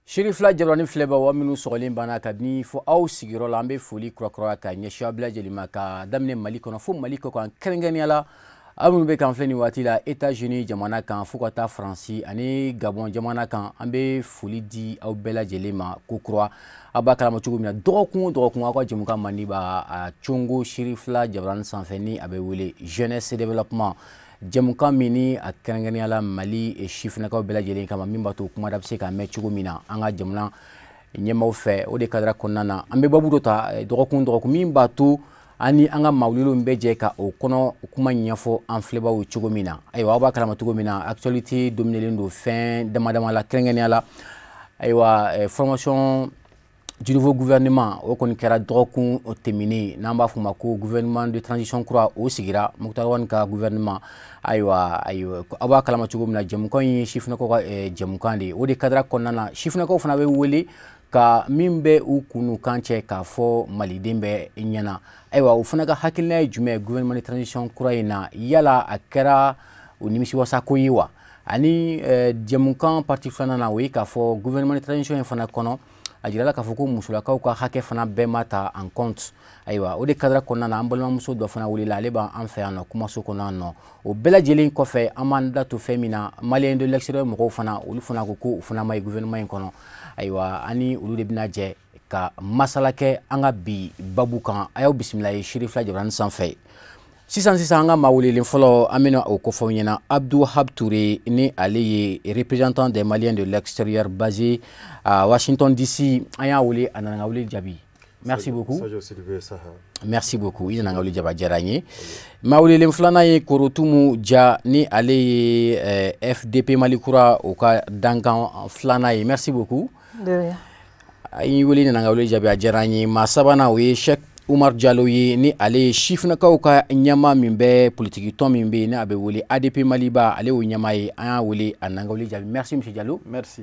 Sirifila Jabarani filɛbaw, aw minnu sɔgɔlen banna kabini fo aw sigiyɔrɔ la, an bɛ foli kurakura ka ɲɛsin aw bɛɛ lajɛlen ma, ka daminɛ Mali kɔnɔ fo Mali kɔ kan, kɛrɛnkɛrɛnnenya la aw minnu bɛ k'an filɛ nin waati la États-Unis jamana kan, fo ka taa Faransi ani Gabon jamana kan. An bɛ foli di aw bɛɛ lajɛlen ma ko kura. Aw b'a kalama cogo min na, dɔgɔkun o dɔgɔkun, aw ka jɛmukan mandi b'a a congo Sirifila Jabarani sanfɛ, ni a bɛ wele Jeunesse Développement, jɛmukan min ni a kɛrɛnkɛrɛnnenya la Mali sifinnakaw bɛɛ lajɛlen kama, min b'a to kumada bɛ se ka mɛn cogo min na an ka jamana ɲɛmaaw fɛ. O de cadre kɔnɔna na, an bɛ babu dɔ ta dɔgɔkun dɔgɔkun, min b'a to an ni an ka mawululenw bɛ jɛ ka o kɔnɔ kuma ɲɛfɔ an filɛbaw cogo min na. Ayiwa, aw b'a kalama cogo min na, actualité dominelen don fɛn dama dama la, kɛrɛnkɛrɛnnenya la, ayiwa, formation du nouveau gouvernement, o kɔni kɛra dɔgɔkun tɛmɛnen, n'an b'a fɔ o ma ko gouvernement de transition kura, o sigira, Moctar Ouane ka gouvernement. Ayiwa, aw b'a kalama cogo min na, jɛmukan ye sifinnakaw ka jɛmukan de ye. O de cadre kɔnɔna na, sifinnakaw fana bɛ wele ka min bɛ u kun n'u kan cɛ k'a fɔ maliden bɛɛ ɲɛna. Ayiwa, o fana ka hakilina ye jumɛn ye gouvernement de transition kura in na? Yala a kɛra o nimisiwasa ko ye wa? Ani jɛmukan partie filanan na, o ye k'a fɔ gouvernement de transition in fana kɔnɔ, a jirala k'a fɔ ko musolakaw ka hakɛ fana bɛɛ ma ta en compte. Ayiwa, o de cadre kɔnɔna na, an balimamuso dɔ fana wulila, ale b'an fɛ yan nɔ kumaso kɔnɔ yan nɔ. O bɛɛ lajɛlen kɔfɛ, an b'an da to fɛn min na, Malien de l'extérieur mɔgɔw fana, olu fana ko ko u fana ma ye gouvernement in kɔnɔ. Ayiwa, an ni olu de bɛna jɛ ka masala kɛ an ka bi babu kan. A y'aw bisimila ye Sirifila Jabarani sanfɛ. Sisan sisan, an ka maa welelen fɔlɔ, an bɛna o kofɔ aw ɲɛna, Abdou Wahab Touré, ni ale ye représentant des Maliens de l'extérieur basé à Washington DC. An y'a wele, a nana n ka wele jaabi. Merci beaucoup. Merci beaucoup, i nana n ka wele jaabi, a diyara n ye. Maa welelen filanan ye Korotumu Ja, ni ale ye FDP Mali Kura, o ka dankan filanan ye. Merci beaucoup. A y'i wele, nana n ka wele jaabi, a diyara n ye. Maa sabanan, o ye Cheikh Umar Jalo ye, ni ale ye sifinnakaw ka ɲɛmaa min bɛ politiki tɔn min bɛ yen, ni a bɛ wele ADP Maliba, ale y'o ɲɛmaa ye. An y'a wele, a nana n ka wele jaabi. Merci, monsieur Jalo. Merci.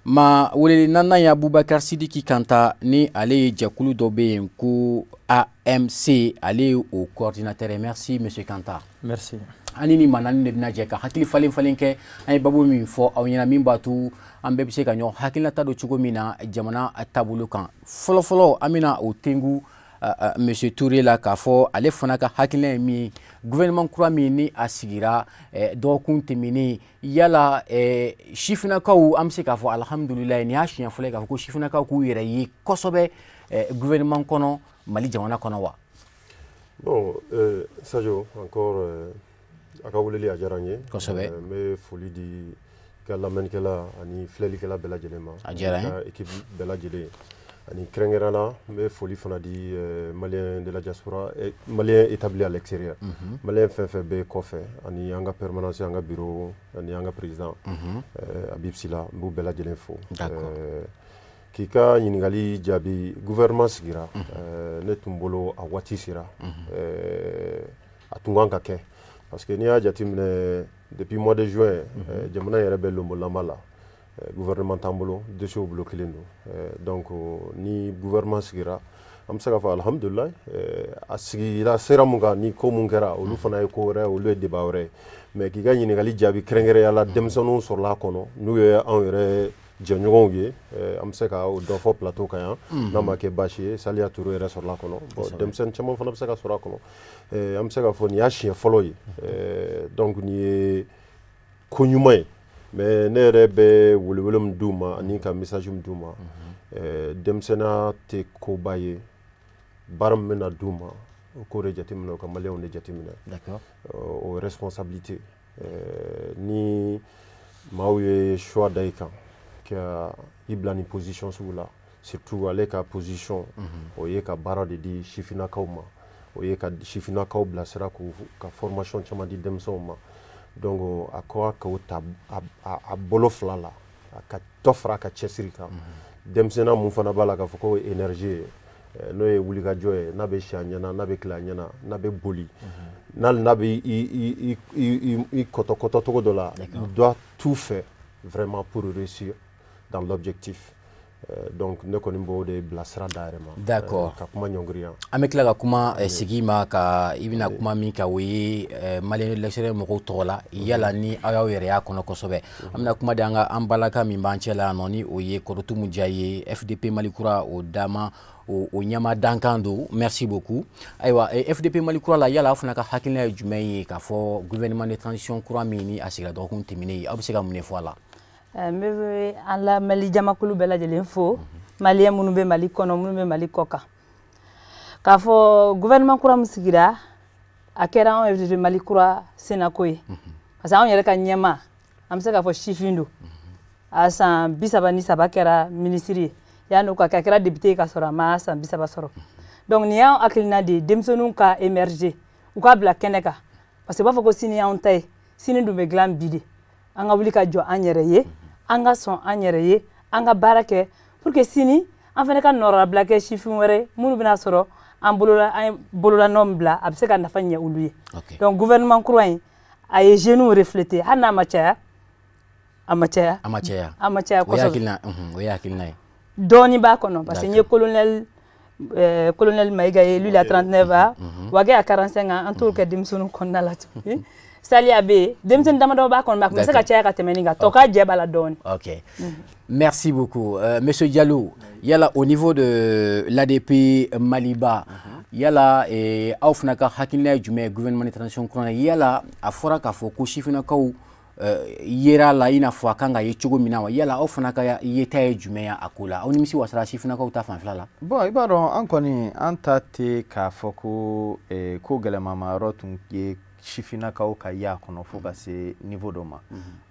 Maa weleli naaninan ye Abubakar Sidiki Kanta, ni ale ye jɛkulu dɔ bɛ yen ko AMC, ale ye o coordinateur ye. Merci, monsieur Kanta. Merci. An ni maa naani de bɛna jɛ ka hakili falen falen kɛ an ye babu min fɔ aw ɲɛna, min b'a to an bɛɛ bɛ se ka ɲɔgɔn hakilinata don cogo min na jamana taabolo kan. Fɔlɔ fɔlɔ, an bɛna o tengu monsieur Touré la, k'a fɔ ale fana ka hakilina ye min ye gouvernement kura min ni a sigira dɔgɔkun tɛmɛnen. Yala sifinnakaw, an bɛ se k'a fɔ alihamudulilayi, nin y'a siɲɛ fɔlɔ ye k'a fɔ ko sifinnakaw k'u yɛrɛ ye kosɛbɛ gouvernement kɔnɔ Mali jamana kɔnɔ wa? Bon, Sadio, encore a ka weleli a diyara n ye. Kosɛbɛ. N bɛ foli di i ka lamɛnnikɛla ani filɛlikɛla bɛɛ lajɛlen ma. A diyara n ye. Ka équipe bɛɛ lajɛlen. Ani kɛrɛnkɛrɛnnenya la, n bɛ foli fana di Malien de la diaspora, Malien établi à l'extérieur. Malien fɛn fɛn bɛ kɔfɛ, ani an ka permanence, an ka bureau, ani an ka président Habib Sila, n b'u bɛɛ lajɛlen fo. K'i ka ɲininkali jaabi, gouvernement sigira, ne tun bolo a waati sera. A tun kan ka kɛ, parce que n'i y'a jateminɛ, depuis mois de juin, jamana yɛrɛ bɛ lonbolanba la. Gouvernement t'an bolo, dossier bloqué don. Donc ni gouvernement sigira, an bɛ se k'a fɔ alihamudulilayi. A sigira sera mun kan, ni ko mun kɛra, olu fana ye ko wɛrɛ, olu ye débat wɛrɛ ye. Mais k'i ka ɲininkali jaabi, kɛrɛnkɛrɛnya la, denmisɛnninw sɔrɔla a kɔnɔ, n'u ye anw yɛrɛ jɛɲɔgɔnw ye, an bɛ se ka o dɔ fɔ plateau kan yan, n'a ma kɛ baasi ye. Saliya Touré yɛrɛ sɔrɔla a kɔnɔ. Bon, denmisɛnnin caman fana bɛ se ka sɔrɔ a kɔnɔ. An bɛ se k'a fɔ nin y'a siɲɛ fɔlɔ ye. Donc nin ye ko ɲuman ye. Mais ne yɛrɛ bɛ welewele min d'u ma ani ka message min d'u ma, denmisɛnninya tɛ koba ye. Baara min bɛna d'u ma, o k'o de jateminɛ, o ka maliyɛnw de jateminɛ. O responsabilité, ni maaw ye choix da i kan ka i bila nin position sugu la, surtout ale ka position, o ye ka baara de di sifinnakaw ma, o ye ka sifinnakaw bilasira, k'u ka formation caman di denmisɛnw ma. Donc a ko k'o ta a bolo fila la, a ka dɔ fara a ka cɛsiri kan. Denmisɛnnin mun fana b'a la k'a fɔ ko énergie ye, n'o ye wulikajɔ ye, n'a bɛ si a ɲɛna, n'a bɛ tila a ɲɛna, n'a bɛ boli, n'hali n'a bɛ i kɔtɔ kɔtɔ cogo dɔ la, il doit tout faire vraiment pour réussir dans l'objectif. Donc ne kɔni b'o de bilasira d'a yɛrɛ ma. D'accord. Ka kuma ɲɔngiri yan. An bɛ tila ka kuma sigi ma ka i bɛna kuma min kan, o ye Malien de l'extérieur mɔgɔw tɔgɔ la, yala ni aw y'aw yɛrɛ y'a kɔnɔ kosɛbɛ. An bɛna kuma di an ka an balaka min b'an cɛ la yan nɔ, ni o ye Kɔrɔtumu Diya ye, FDP Mali Kura o dama o ɲɛma dankan don. Merci beaucoup. Ayiwa, FDP Mali Kura la, yala aw fana ka hakilina ye jumɛn ye k'a fɔ gouvernement de transition kura min ni a sigira dɔgɔkun tɛmɛnen ye, aw bɛ se ka mun de fɔ a la? N bɛ an la Mali jamakulu bɛɛ lajɛlen fo, Malien minnu bɛ Mali kɔnɔ, minnu bɛ Mali kɔ kan, k'a fɔ gouvernement kura min sigira, a kɛra anw FDP Mali Kura sennako ye, parce que anw yɛrɛ ka ɲɛma, an bɛ se k'a fɔ sifin don. A san 33 kɛra minisiri ye, yanni o ka kɛ, a kɛra député ye ka sɔrɔ a ma san 30 sɔrɔ. Donc nin y'anw hakilina de ye, denmisɛnninw ka émerger, u k'a bila kɛnɛ kan, parce que u b'a fɔ ko sini y'anw ta ye, sini dun bɛ dilan bi de. An ka wuli ka jɔ an yɛrɛ ye, an ka sɔn an yɛrɛ ye, an ka baara kɛ pour que sini an fana ka nɔrɔlabila kɛ sifin wɛrɛ minnu bɛna sɔrɔ an bolola, an ye bololanɔ min bila, a bɛ se ka nafa ɲɛ olu ye. Donc gouvernement kura in, a ye jeunes refléter, hali n'a ma caya, a ma caya. A ma caya. A ma caya O ye kosɛbɛ. Hakilina, o ye hakilina ye. Dɔɔni b'a kɔnɔ, parce que n ye colonel Maïga ye, lui il a 39 ans, Wage a 45 ans, an t'o kɛ denmisɛnninw kɔnɔna la tuguni. Saliya bɛ yen, denmisɛnnin damadɔ b'a kɔnɔ, mais a tun bɛ se ka caya ka tɛmɛ nin kan, tɔ ka jɛ b'a la dɔɔni. Ok. Merci beaucoup. Monsieur Diallo, yala au niveau de l'ADP Maliba, yala aw fana ka hakilina ye jumɛn ye gouvernement de transition kura, yala a fɔra k'a fɔ ko sifinnakaw yera la i n'a fɔ a kan ka ye cogo min na wa, yala aw fana ka yeta ye jumɛn ye a ko la, aw nimisi wasara sifinnakaw ta fanfɛla la? Bon, i b'a dɔn, an kɔni an ta tɛ k'a fɔ ko ko gɛlɛmama yɔrɔ tun ye sifinnakaw ka ye a kɔnɔ fo ka se niveau dɔ ma.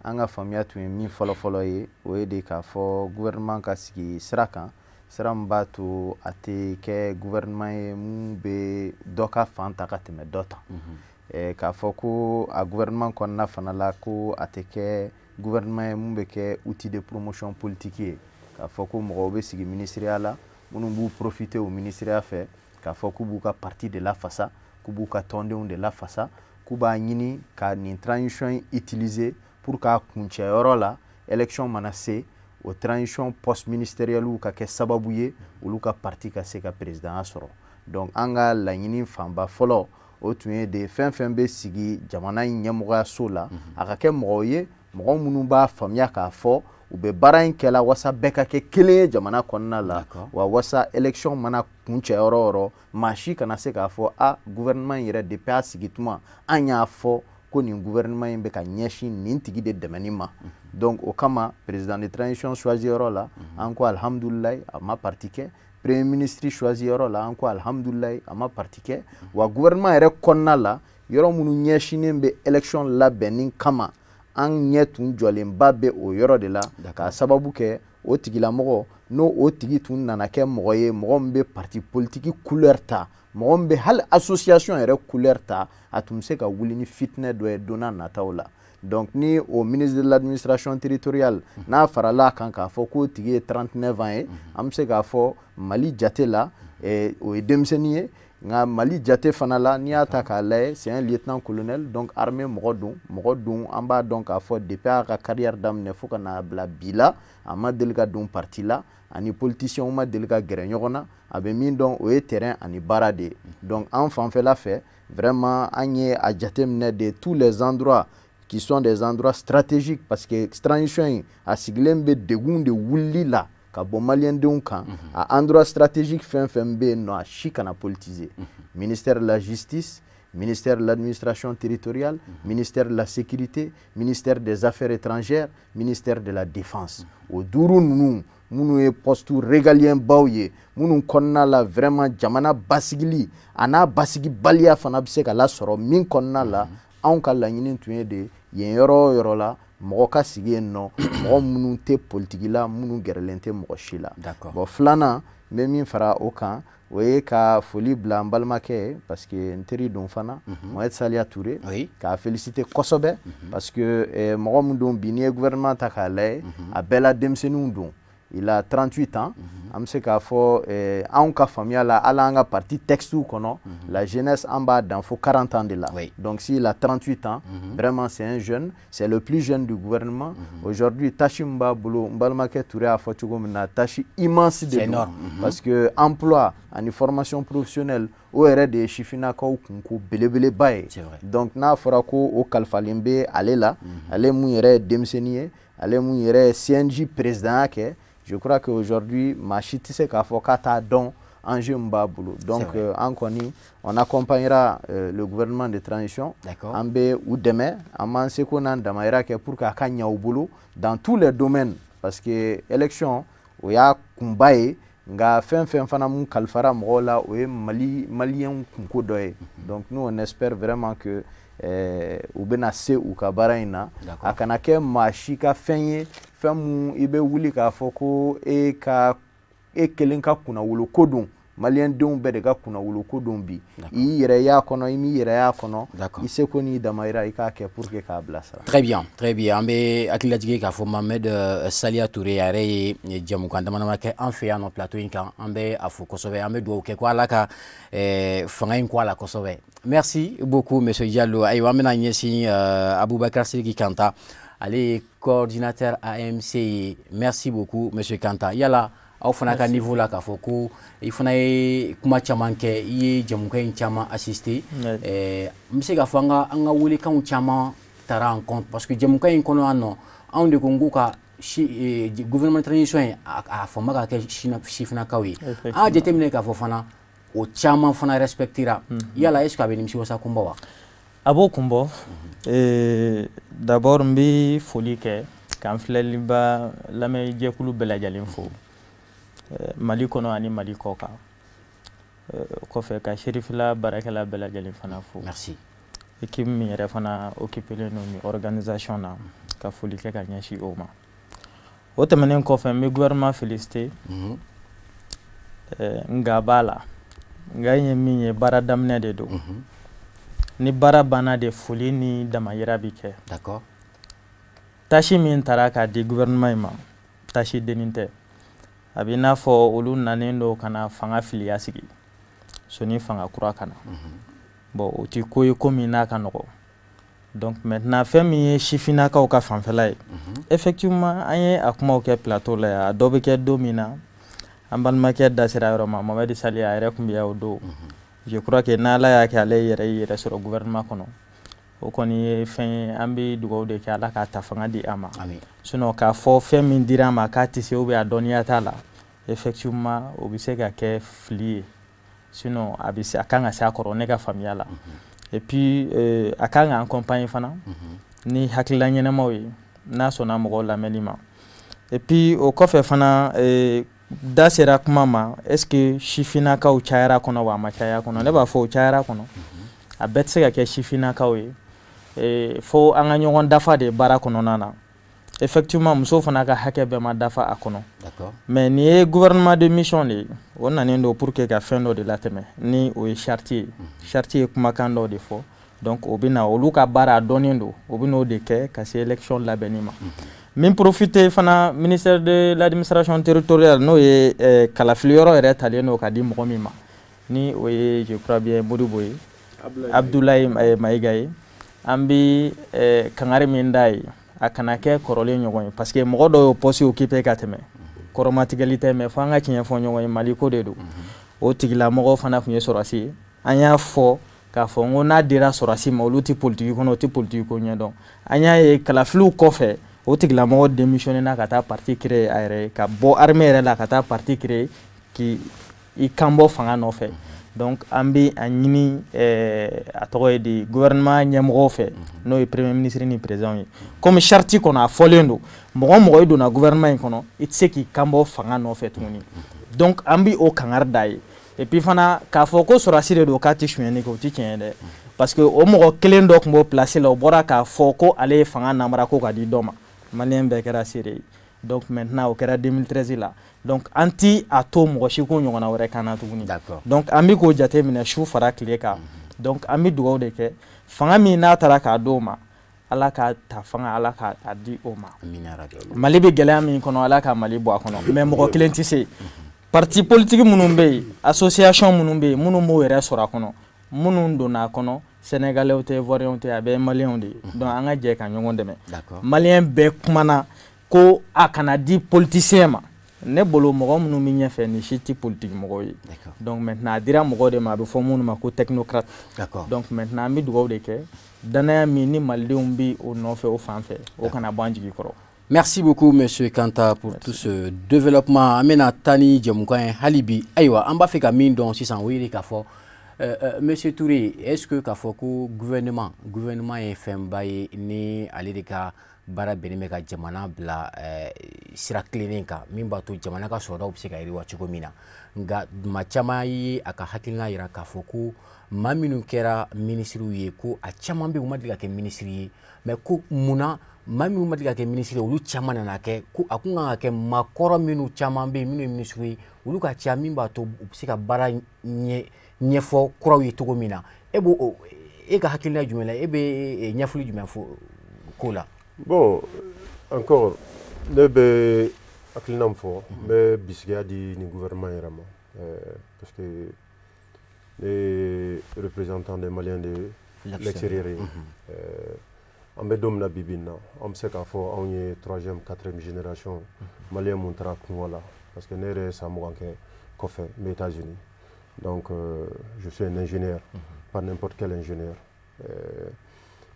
An ka faamuya tun ye min fɔlɔ-fɔlɔ ye, o ye de k'a fɔ gouvernement ka sigi sira kan, sira min b'a to a tɛ kɛ gouvernement ye mun bɛ dɔ ka fan ta ka tɛmɛ dɔ ta, k'a fɔ ko a gouvernement kɔnɔna fana la, ko a tɛ kɛ gouvernement ye mun bɛ kɛ outil de promotion politique ye, k'a fɔ ko mɔgɔw bɛ sigi ministériya la minnu b'u profiter o ministériya fɛ k'a fɔ k'u b'u ka parti de lafasa, k'u b'u ka tɔndenw de lafasa, k'u b'a ɲini ka nin transition in utiliser pour k'a kuncɛ yɔrɔ la, élection mana se, o transition poste ministériel ka kɛ sababu ye olu ka parti ka se ka présidenya sɔrɔ. Donc an ka laɲini fanba fɔlɔ, o tun ye de fɛn fɛn bɛ sigi jamana in ɲɛmɔgɔyaso la, a ka kɛ mɔgɔw ye, mɔgɔ minnu b'a faamuya k'a fɔ u bɛ baara in kɛla wasa bɛɛ ka kɛ kelen ye jamana kɔnɔna la, wa wasa élection mana kuncɛ yɔrɔ o yɔrɔ, maa si kana se k'a fɔ a gouvernement in yɛrɛ, depuis a sigi tuma, an y'a fɔ ko nin gouvernement in bɛ ka ɲɛsin nin tigi de dɛmɛni ma. Donc o kama, président de transition choisi yɔrɔ la, an ko alhamdulilayi, a ma parti kɛ. Premier ministre choisi yɔrɔ la, an ko alhamdulilayi, a ma parti kɛ. Wa gouvernement yɛrɛ kɔnɔna la, yɔrɔ minnu ɲɛsinnen bɛ élection labɛnni kama, an ɲɛ tun jɔlenba bɛ o yɔrɔ de la, k'a sababu kɛ o tigilamɔgɔ n'o o tigi tun nana kɛ mɔgɔ ye, mɔgɔ min bɛ parti politique couleur ta, mɔgɔ min bɛ hali association yɛrɛ couleur ta, a tun bɛ se ka wuli ni fitinɛ dɔ ye don n'a nataw la. Donc ni o ministre de l'administration territoriale n'a farala a kan k'a fɔ k'o tigi ye 39 ans ye, an bɛ se k'a fɔ Mali jate la, o ye denmisɛnnin ye. Nka Mali jate fana la, n'i y'a ta k'a lajɛ, c'est un lieutenant colonel, donc armée mɔgɔ don, mɔgɔ don an b'a dɔn k'a fɔ depuis a ka carrière daminɛ fo ka n'a bila bi la, a ma deli ka don parti la, ani politiciens ma deli ka gɛrɛ ɲɔgɔn na. A bɛ min dɔn, o ye terrain ani baara de ye. Donc an fanfɛla fɛ, vraiment, an ye a jateminɛ de tous les endroits qui sont des endroits stratégiques, parce que transition in a sigilen bɛ degun de wulili la ka bɔ maliyɛndenw kan. A endroit stratégique fɛn fɛn bɛ yen nɔ, a si kana politiser: ministère de la justice, ministère de l'administration territoriale, ministère de la sécurité, ministère des affaires étrangères, ministère de la défense. O duuru ninnu, minnu ye poste régalien baw ye, minnu kɔnɔna la vraiment jamana basigili a n'a basigibaliya fana bɛ se ka lasɔrɔ min kɔnɔna la, anw ka laɲini tun ye de yen yɔrɔ o yɔrɔ la, mɔgɔ ka sigi yen nɔ, mɔgɔ minnu tɛ politiki la, minnu gɛrɛlen tɛ mɔgɔ si la. Bon, filanan, n bɛ min fara o kan, o ye ka foli bila n balimakɛ ye, parce que n teri don fana, Mohamed Saliya Touré, k'a féliciter kosɛbɛ, parce que mɔgɔ min don bi, n'i ye gouvernement ta k'a lajɛ, a bɛɛ la denmisɛnninw don. Il a 38 ans. An bɛ se k'a fɔ anw ka faamuya la, hali an ka parti texte kɔnɔ, la jeunesse an b'a dan fo 40 ans de la. Donc s'il a 38 ans, vraiment c'est un jeune, c'est le plus jeune du gouvernement. Aujourd'hui, tâche min b'a bolo, n balimakɛ Touré y'a fɔ cogo min na, tâche immense de don, parce que emploi ani formation professionnelle, o yɛrɛ de ye sifinnakaw kunko belebeleba ye. Donc n'a fɔra ko o kalifalen bɛ ale la, ale mun yɛrɛ ye denmisɛnnin ye, ale mun yɛrɛ ye CNJ président kɛ, je crois que aujourd'hui maa si tɛ se k'a fɔ k'a t'a dɔn enjeu min b'a bolo. Donc an kɔni, on accompagnera le gouvernement de transition. An bɛ u dɛmɛ, an b'an seko n'an damayira kɛ pour que a ka ɲɛ u bolo dans tous les domaines, parce que élection o y'a kunba ye, nka fɛn fɛn fana mun kalifara mɔgɔw la, o ye Mali maliyɛnw kunko dɔ ye. Donc nous, on espère vraiment que u bɛna se u ka baara in na, a kana kɛ maa si ka fɛn ye, fɛn mun i bɛ wuli k'a fɔ ko e ka e kelen ka kunnawolo ko don. Maliyɛn denw bɛɛ de ka kunnawolo ko don bi. I y'i yɛrɛ y'a kɔnɔ, i m'i yɛrɛ y'a kɔnɔ, i seko n'i damayira, i k'a kɛ pour que k'a bilasira. Très bien, très bien. An bɛ hakililajigin k'a fɔ Mohamed Saliya Touré a yɛrɛ ye jɛmukan dama dama kɛ an fɛ yan nɔ plateau in kan. An bɛ a fo kosɛbɛ, an bɛ dugawu kɛ ko Ala ka fanga in kɔ a la kosɛbɛ. Merci beaucoup, monsieur Diallo. Ayiwa, an bɛna ɲɛsin Aboubacar Sidiki Kanta, ale ye coordinateur AMC ye. Merci beaucoup, monsieur Kanta. Yala aw fana ka niveau la, k'a fɔ ko i fana ye kuma caman kɛ, i ye jɛmukan in caman assister, n bɛ se k'a fɔ an ka welekanw caman tara en compte, parce que jɛmukan in kɔnɔ yan nɔ, anw de ko n ko ka si gouvernement transition in a fanba ka kɛ sifinnakaw ye. An y'a jateminɛ k'a fɔ fana o caman fana respectera. Yala est ce que a bɛ nimisiwasa kunbɔ wa? A b'o kun bɔ. D'abord n bɛ foli kɛ k'an filɛliba lamɛnjɛkulu bɛɛ lajɛlen fo, Mali kɔnɔ ani Mali kɔ kan. Kɔfɛ, ka Serifila baarakɛla bɛɛ lajɛlen fana fo. Merci. Équipe min yɛrɛ fana occupélen don nin organisation na, ka foli kɛ ka ɲɛsin o ma. O tɛmɛnen kɔfɛ, n bɛ gouvernement féliciter. Nka b'a la, nka in ye min ye, baara daminɛ de don. Ni baara banna de, foli ni damayira bi kɛ. Tâche min tara k'a di gouvernement in ma, tâche dennin tɛ. A bɛ i n'a fɔ olu nanen don ka na fanga filiya sigi soni fanga kura ka na. Bon, o ti ko ye ko min n'a ka nɔgɔ. Donc maintenant, fɛn min ye sifinnakaw ka fanfɛla ye, effectivement an ye a kumaw kɛ plateau la yan. A dɔ bɛ kɛ don min na, an balimakɛ da sera yɔrɔ ma, Mohamed Sali, a yɛrɛ tun bɛ yan o don. Je crois que n'Ala y'a kɛ ale yɛrɛ y'i yɛrɛ sɔrɔ gouvernement kɔnɔ, o kɔni ye fɛn ye, an bɛ dugawu de kɛ Ala k'a ta fanga di a ma. Sinon k'a fɔ fɛn min dira a ma k'a tɛ se ou bien a dɔnniya t'a la, effectivement o bɛ se ka kɛ fili ye. Sinon a bɛ se, a kan ka se a kɔrɔ, ne ka faamuya la. Et puis a kan ka accompagner fana ni hakilila ɲɛnamaw ye, n'a sɔnna mɔgɔw lamɛnni ma. Et puis o kɔfɛ fana, da sera kuma ma, est ce que sifinnakaw cayara kɔnɔ wa a ma caya kɔnɔ? Ne b'a fɔ o cayara kɔnɔ. A bɛɛ tɛ se ka kɛ sifinnakaw ye, fo an ka ɲɔgɔn dafa de baara kɔnɔna na. Effectivement, musow fana ka hakɛ bɛɛ ma dafa a kɔnɔ. Mais nin ye gouvernement de mission de ye, o nanen don pour que ka fɛn dɔ de latɛmɛ, ni o ye charte ye. Charte ye kumakan dɔ de fɔ. Donc o bɛ na olu ka baara a dɔnnen don, o bɛ n'o de kɛ ka se élection labɛnni ma. Min profiter fana, ministère de l'Administration territoriale, n'o ye kalafili yɔrɔ yɛrɛ talen don ka di mɔgɔ min ma, ni o ye, je crois bien, Modibo ye, Abdoulaye Mayiga ye, an bɛ kangari min d'a ye, a kana kɛ kɔrɔlen ɲɔgɔn ye, parce que mɔgɔ dɔw y'o poste occupé ka tɛmɛ. Kɔrɔmatigɛli tɛ, mais fo an ka tiɲɛ fɔ ɲɔgɔn ye, Mali ko de don. O tigilamɔgɔw fana tun ye sɔrɔsi ye. An y'a fɔ k'a fɔ n ko n'a dira sɔrɔsi ma, olu tɛ politiki kɔnɔ, o tɛ politiki ko ɲɛdɔn. An y'a ye kalafiliw kɔfɛ, o tigilamɔgɔ démissionné na ka taa parti créer a yɛrɛ ye, ka bɔ armée yɛrɛ la ka taa parti créer k'i i kan bɔ fanga nɔfɛ. Donc an bɛ a ɲini, a tɔgɔ ye di, gouvernement ɲɛmɔgɔw fɛ, n'o ye premier ministre ni président ye, comme charte kɔnɔ a fɔlen don, mɔgɔ o mɔgɔ i donna gouvernement in kɔnɔ, i tɛ se k'i kan bɔ fanga nɔfɛ tuguni. Donc an bɛ o kangari da ye. Et puis fana, k'a fɔ ko sɔrɔsi de don k'a tɛ sonyɛni kɛ, o tɛ tiɲɛ ye dɛ, parce que o mɔgɔ kelen dɔ tun b'o place la, o bɔra k'a fɔ ko ale ye fanga namara ko ka di dɔ ma, maliyɛn bɛɛ kɛra seere ye. Donc maintenant o kɛra 2013 la. Donc an ti a to mɔgɔ si ko ɲɔgɔnna wɛrɛ kan na tuguni. Donc an bɛ k'o jate minɛ su fara tile kan. Donc an bɛ dugawu de kɛ, fanga min n'a taara k'a d'o ma, Ala k'a ta fanga, Ala k'a di o ma. Mali bɛ gɛlɛya min kɔnɔ, Ala ka Mali bɔ a kɔnɔ. Mais mɔgɔ kelen tɛ se. Parti politique minnu bɛ yen, association minnu bɛ yen, minnu m'o yɛrɛ sɔrɔ a kɔnɔ, minnu donna a kɔnɔ, Sénégalais tɛ, Ivoiriens tɛ, a bɛɛ ye Maliens de ye. Donc an ka jɛ ka ɲɔgɔn dɛmɛ. Malien bɛɛ kumana ko a kana di politicien ma. Ne bolo mɔgɔ minnu bɛ ɲɛfɛ nin si tɛ politique mɔgɔw ye. Donc maintenant a dira mɔgɔw de ma, a bɛ fɔ minnu ma ko technocrate. Donc maintenant an bɛ dugawu de kɛ, danaya min ni Malidenw bɛ o nɔfɛ o fan fɛ, o kana bɔ an jigi kɔrɔ. Merci beaucoup, Monsieur Kanta, pour tout ce développement. An bɛna taa ni jɛmukan ye hali bi. Ayiwa, an b'a fɛ ka min dɔn sisan, o ye de k'a fɔ, Monsieur Touré, est-ce que k'a fɔ ko gouvernement ye fɛnba ye ni ale de ka baara bɛnnen bɛ ka jamana bila sira tilennen kan, min b'a to jamana ka sɔrɔdaw bɛ se ka yiriwa cogo min na? Nka maa caman ye a ka hakilina yira k'a fɔ ko maa minnu kɛra minisiriw ye, ko a caman bɛ yen, u ma deli ka kɛ minisiri ye. Mais ko munna maa minnu ma deli ka kɛ minisiri ye, olu caman nana kɛ? Ko a kun kan ka kɛ maakɔrɔ minnu caman bɛ yen, minnu ye minisiri ye, olu ka ca, min b'a to u bɛ se ka baara ɲɛfɔ kuraw ye cogo min na. E b'o, e ka hakilina jumɛn la? E bɛ ɲɛfɔli jumɛn fɔ ko la? Bon, encore, ne bɛ hakilina min fɔ, n bɛ bisigiya di nin gouvernement yɛrɛ ma, parce que ne ye représentant des Maliens de l'extérieur ye. An bɛ don min na bi bi in na, an bɛ se k'a fɔ anw ye troisième, quatrième génération Malien mun taara kungo la, parce que ne yɛrɛ ye san 20 kɛ kɔfɛ, n bɛ États-Unis. Donc je suis un ingénieur, pas n'importe quel ingénieur,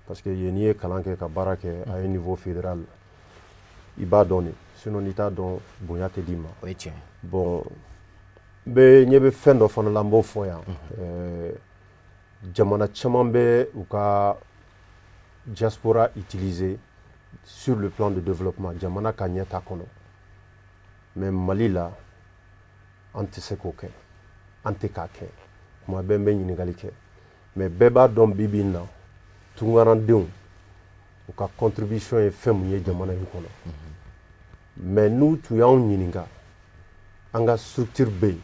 parce que yen n'i ye kalan kɛ ka baara kɛ à un niveau fédéral, i b'a dɔn de, sinon n'i t'a dɔn, bonya tɛ d'i ma. O ye tiɲɛ. Bon, n bɛ ɲɛ bɛ fɛn dɔ fana la, n b'o fɔ yan. Jamana caman bɛ u ka diaspora utilisé sur le plan de développement, jamana ka ɲɛta kɔnɔ. Mais Mali la, an tɛ se k'o kɛ, an tɛ k'a kɛ. Tuma bɛɛ n bɛ ɲininkali kɛ, mais bɛɛ b'a dɔn bi bi in na, tunkarandenw u ka contribution ye fɛn mun ye jamana in kɔnɔ. Mais n'u tun y'anw ɲininka, an ka structure bɛ yen,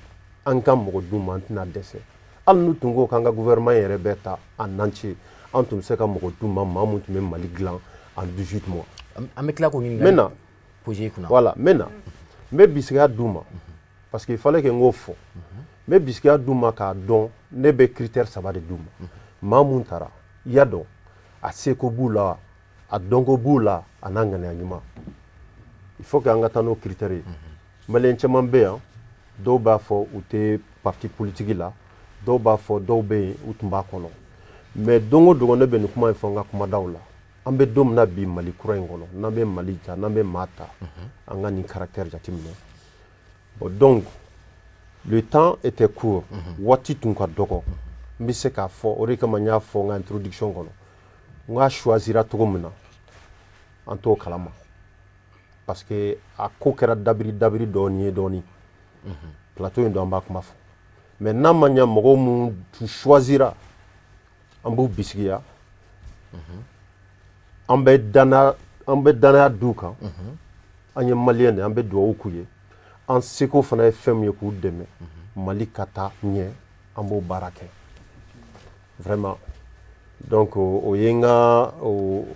an ka mɔgɔ d'u ma, an tɛna dɛsɛ. Hali n'u tun ko k'an ka gouvernement yɛrɛ bɛɛ ta en entier, an tun bɛ se ka mɔgɔ d'u ma, maa mun tun bɛ Mali dilan en 18 mois. An bɛ tila k'o ɲininkali N bɛ na poser i kunna. Voilà, n bɛ na, n bɛ bisigiya d'u ma, parce que il fallait que n k'o fɔ. N bɛ bisigiya d'u ma k'a dɔn, ne bɛ critère saba de d'u ma. Maa mun taara, i y'a dɔn, a seko b'u la, a dɔnko b'u la, a n'a ŋaniya ɲuman. Il faut que an ka taa n'o critère ye. Malien caman bɛ yan, dɔw b'a fɔ u tɛ parti politique la, dɔw b'a fɔ dɔw bɛ yen, u tun b'a kɔnɔ. Mais don o don ne bɛ nin kuma in fɔ n ka kumadaw la. An bɛ don min na bi, Mali kura in kɔnɔ, n'an bɛ Mali ta, n'an bɛ maa ta, an ka nin caractère jateminɛ. Bon, donc le temps était court, waati tun ka dɔgɔ. N bɛ se k'a fɔ, o de kama n y'a fɔ n ka introduction kɔnɔ, n k'a choisira cogo min na, an t'o kalama, parce que a ko kɛra dabiri dabiri dɔɔni ye dɔɔni. Plateau in dɔn, an b'a kuma fɔ. Mais n'a ma ɲɛ, mɔgɔw mun tun choisira, an b'u bisigiya, an bɛ danaya d'u kan. An ye Malien de, an bɛ dugawu k'u ye. An seko fana ye fɛn min ye k'u dɛmɛ Mali ka taa ɲɛ, an b'o baara kɛ vraiment. Donc o ye n ka o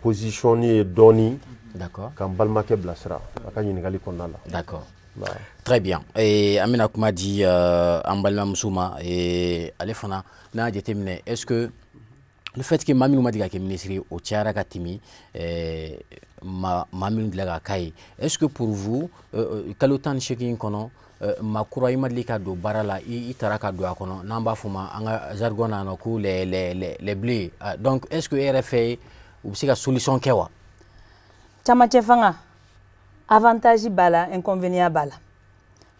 position ye dɔɔni ka n balimakɛ bilasira a ka ɲininkali kɔnɔna la. D'accord. Très bien. Et an bɛna kuma di an balimamuso ma. Et ale fana n'a jateminɛ, est-ce que le fait que maa minnu ma deli ka kɛ ministre ye, o cayara ka tɛmɛ maa minnu delila ka k'a ye, est-ce que pour vous, kalo 18 kɔnɔ, maa kura i ma deli ka don baara la, i taara ka don a kɔnɔ, n'an b'a fɔ ma an ka jargon na ko les bleus, donc est-ce que e yɛrɛ fɛ, u bɛ se ka solution kɛ wa? Camancɛ fanga, avantage b'a la, inconvénient b'a la.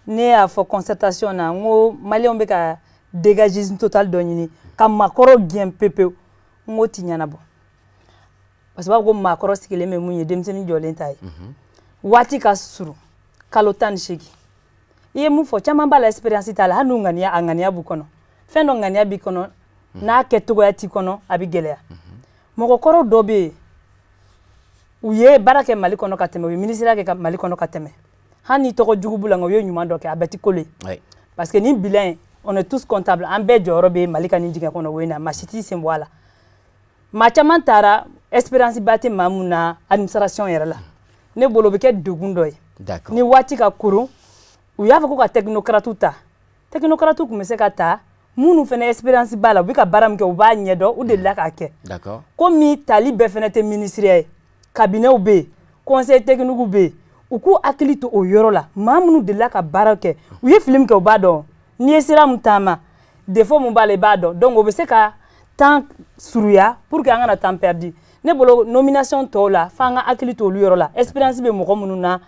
Ne y'a fɔ concertation na, n ko Maliyɛnw bɛ ka dégagisme total dɔ ɲini ka maakɔrɔw gɛn pepewu. N k'o ti ɲɛnabɔ, parce que u b'a fɔ ko maakɔrɔ sigilen bɛ mun ye, denmisɛnnin jɔlen ta ye. Waati ka surun, kalo 18, i ye mun fɔ, caman b'a la, expérience t'a la. Hali n'u ŋaniya, a ŋaniya b'u kɔnɔ, fɛn dɔ ŋaniya b'i kɔnɔ, n'a kɛcogoya t'i kɔnɔ, a bɛ gɛlɛya. Mɔgɔkɔrɔ dɔ bɛ yen, u ye baara kɛ Mali kɔnɔ ka tɛmɛ, u ye minisiriya kɛ Mali kɔnɔ ka tɛmɛ, hali ni tɔgɔ jugu b'u la, nka u ye ɲuman dɔ kɛ, a bɛɛ ti kolo ye. Parce que nin bilan in, on est tous comptables, an bɛɛ jɔyɔrɔ bɛ Mali ka nin dingɛ kɔnɔ. O in na, maa si t'i sen bɔ a la. Maa caman taara, expérience ba tɛ maa mun na administration yɛrɛ la. Ne bolo, o bɛ kɛ degun dɔ ye ni waati ka kurun. U y'a fɔ ko ka technocrate ta, technocrate tun bɛ se ka ta minnu fana expérience b'a la, u bɛ ka baara min kɛ, u b'a ɲɛdɔn, u delila k'a kɛ. Komi tali bɛɛ fana tɛ ministre ye, cabinet bɛ yen, conseil technique bɛ yen, u k'u hakili to o yɔrɔ la. Maa minnu delila ka baara kɛ, u ye fili min kɛ, u b'a dɔn. N'i ye sira min taama, défaut min b'a la, i b'a dɔn. Donc o bɛ se ka temps surunya pour que an kana temps perdu. Ne bolo, nomination tɔw la, f'an ka hakili to olu yɔrɔ la. Expérience bɛ mɔgɔ minnu na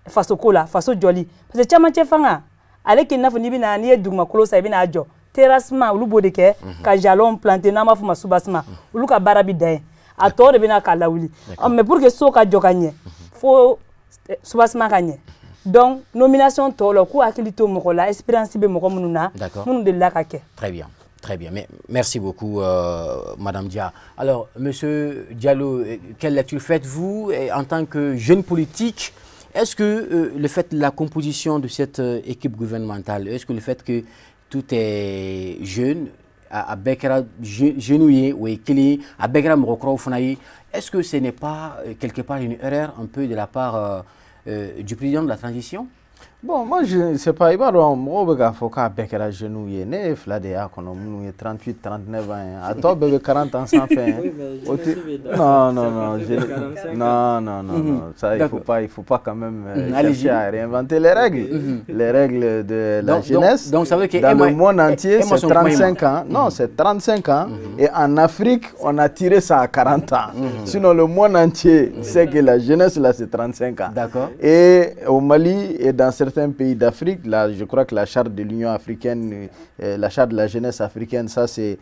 faso ko la, faso jɔli, parce que camancɛ fanga ale k'i n'a fɔ n'i bɛna, n'i ye dugumakolo san, i bɛna a jɔ, terrassement, olu b'o de kɛ ka jalon planter, n'an b'a fɔ o ma soubassement. Olu ka baara bɛ dan yen, a tɔ de bɛna k'a lawuli. Mais pour que so ka jɔ ka ɲɛ, fo soubassement ka ɲɛ. Donc nomination tɔw la, k'u hakili to mɔgɔ la, expérience bɛ mɔgɔ minnu na, minnu delila ka kɛ. Très bien. Très bien. Mais merci beaucoup, Madame Dia. Alors, Monsieur Diallo, quelle lecture faites-vous en tant que jeune politique? Est-ce que le fait de la composition de cette équipe gouvernementale, est-ce que le fait que tout est jeune, a bɛɛ kɛra jeunes ye, o ye kelen, a bɛɛ kɛra mɔgɔkɔrɔw fana ye, est-ce que ce n'est pas quelque part une erreur un peu de la part du président de la transition? Bon, moi je ne sais pas, i b'a dɔn, mɔgɔw bɛ k'a fɔ k'a bɛɛ kɛra jeunes ye. Ne ye fila de y'a kɔnɔ minnu ye 38 39 ans ye, a tɔ bɛɛ bɛ 40 ans sanfɛ. O tɛ, non non non, non non non non, ça il faut pas quand même chercher à réinventer les règles, les règles de la jeunesse. Donc ça veut dire que dans le monde entier c'est 35 ans. Non, c'est 35 ans, et en Afrique on a tiré ça à 40 ans. Sinon le monde entier sait que la jeunesse là c'est 35 ans. D'accord. Et au Mali et dans certains pays d'Afrique, là, je crois que la charte de l'Union africaine, la charte de la jeunesse africaine, ça c'est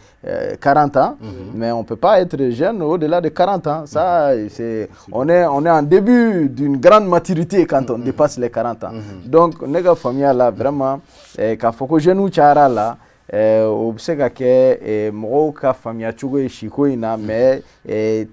40 ans, mais on ne peut pas être jeune au-delà de 40 ans. Ça, c'est, on est en début d'une grande maturité quand on dépasse les 40 ans. Donc, ne ka faamuya la, vraiment, k'a fɔ ko jeunes cayara la, o bɛ se ka kɛ mɔgɔw ka faamuya cogo ye siko in na, mais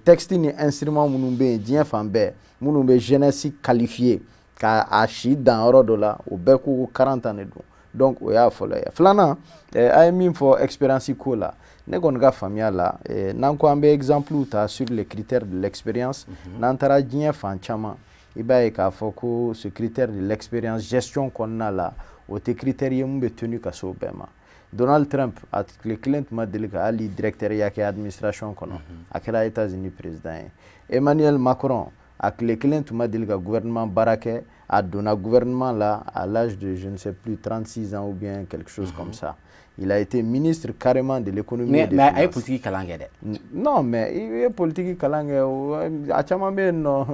texte ni instrument minnu bɛ yen diɲɛ fan bɛɛ, minnu bɛ jeunesse qualifiée ka a si dan yɔrɔ dɔ la, o bɛɛ ko 40 ans de don. Donc o y'a fɔlɔ ye. Filanan, a ye min fɔ expérience ko la, ne kɔni ka faamuya la, n'an ko an bɛ exemple ta sur les critères de l'expérience, n'an taara diɲɛ fan caman, i b'a ye k'a fɔ ko ce critère de l'expérience gestion kɔnɔna la, o tɛ critère ye mun bɛ tenu ka se o bɛɛ ma. Donald Trump, a tile kelen tun ma deli ka hali directeur ya kɛ administration kɔnɔ, a kɛra États-Unis président ye. Emmanuel Macron, a tile kelen tun ma deli ka gouvernement baara kɛ, a donna gouvernement la à l'âge de, je ne sais plus, 36 ans ou bien quelque chose comme ça. Il a été ministre carrément de l'économie et des mais finances. A ye politique kalan kɛ dɛ. Non, mais i ye politique kalan kɛ, a caman bɛ yen nɔ,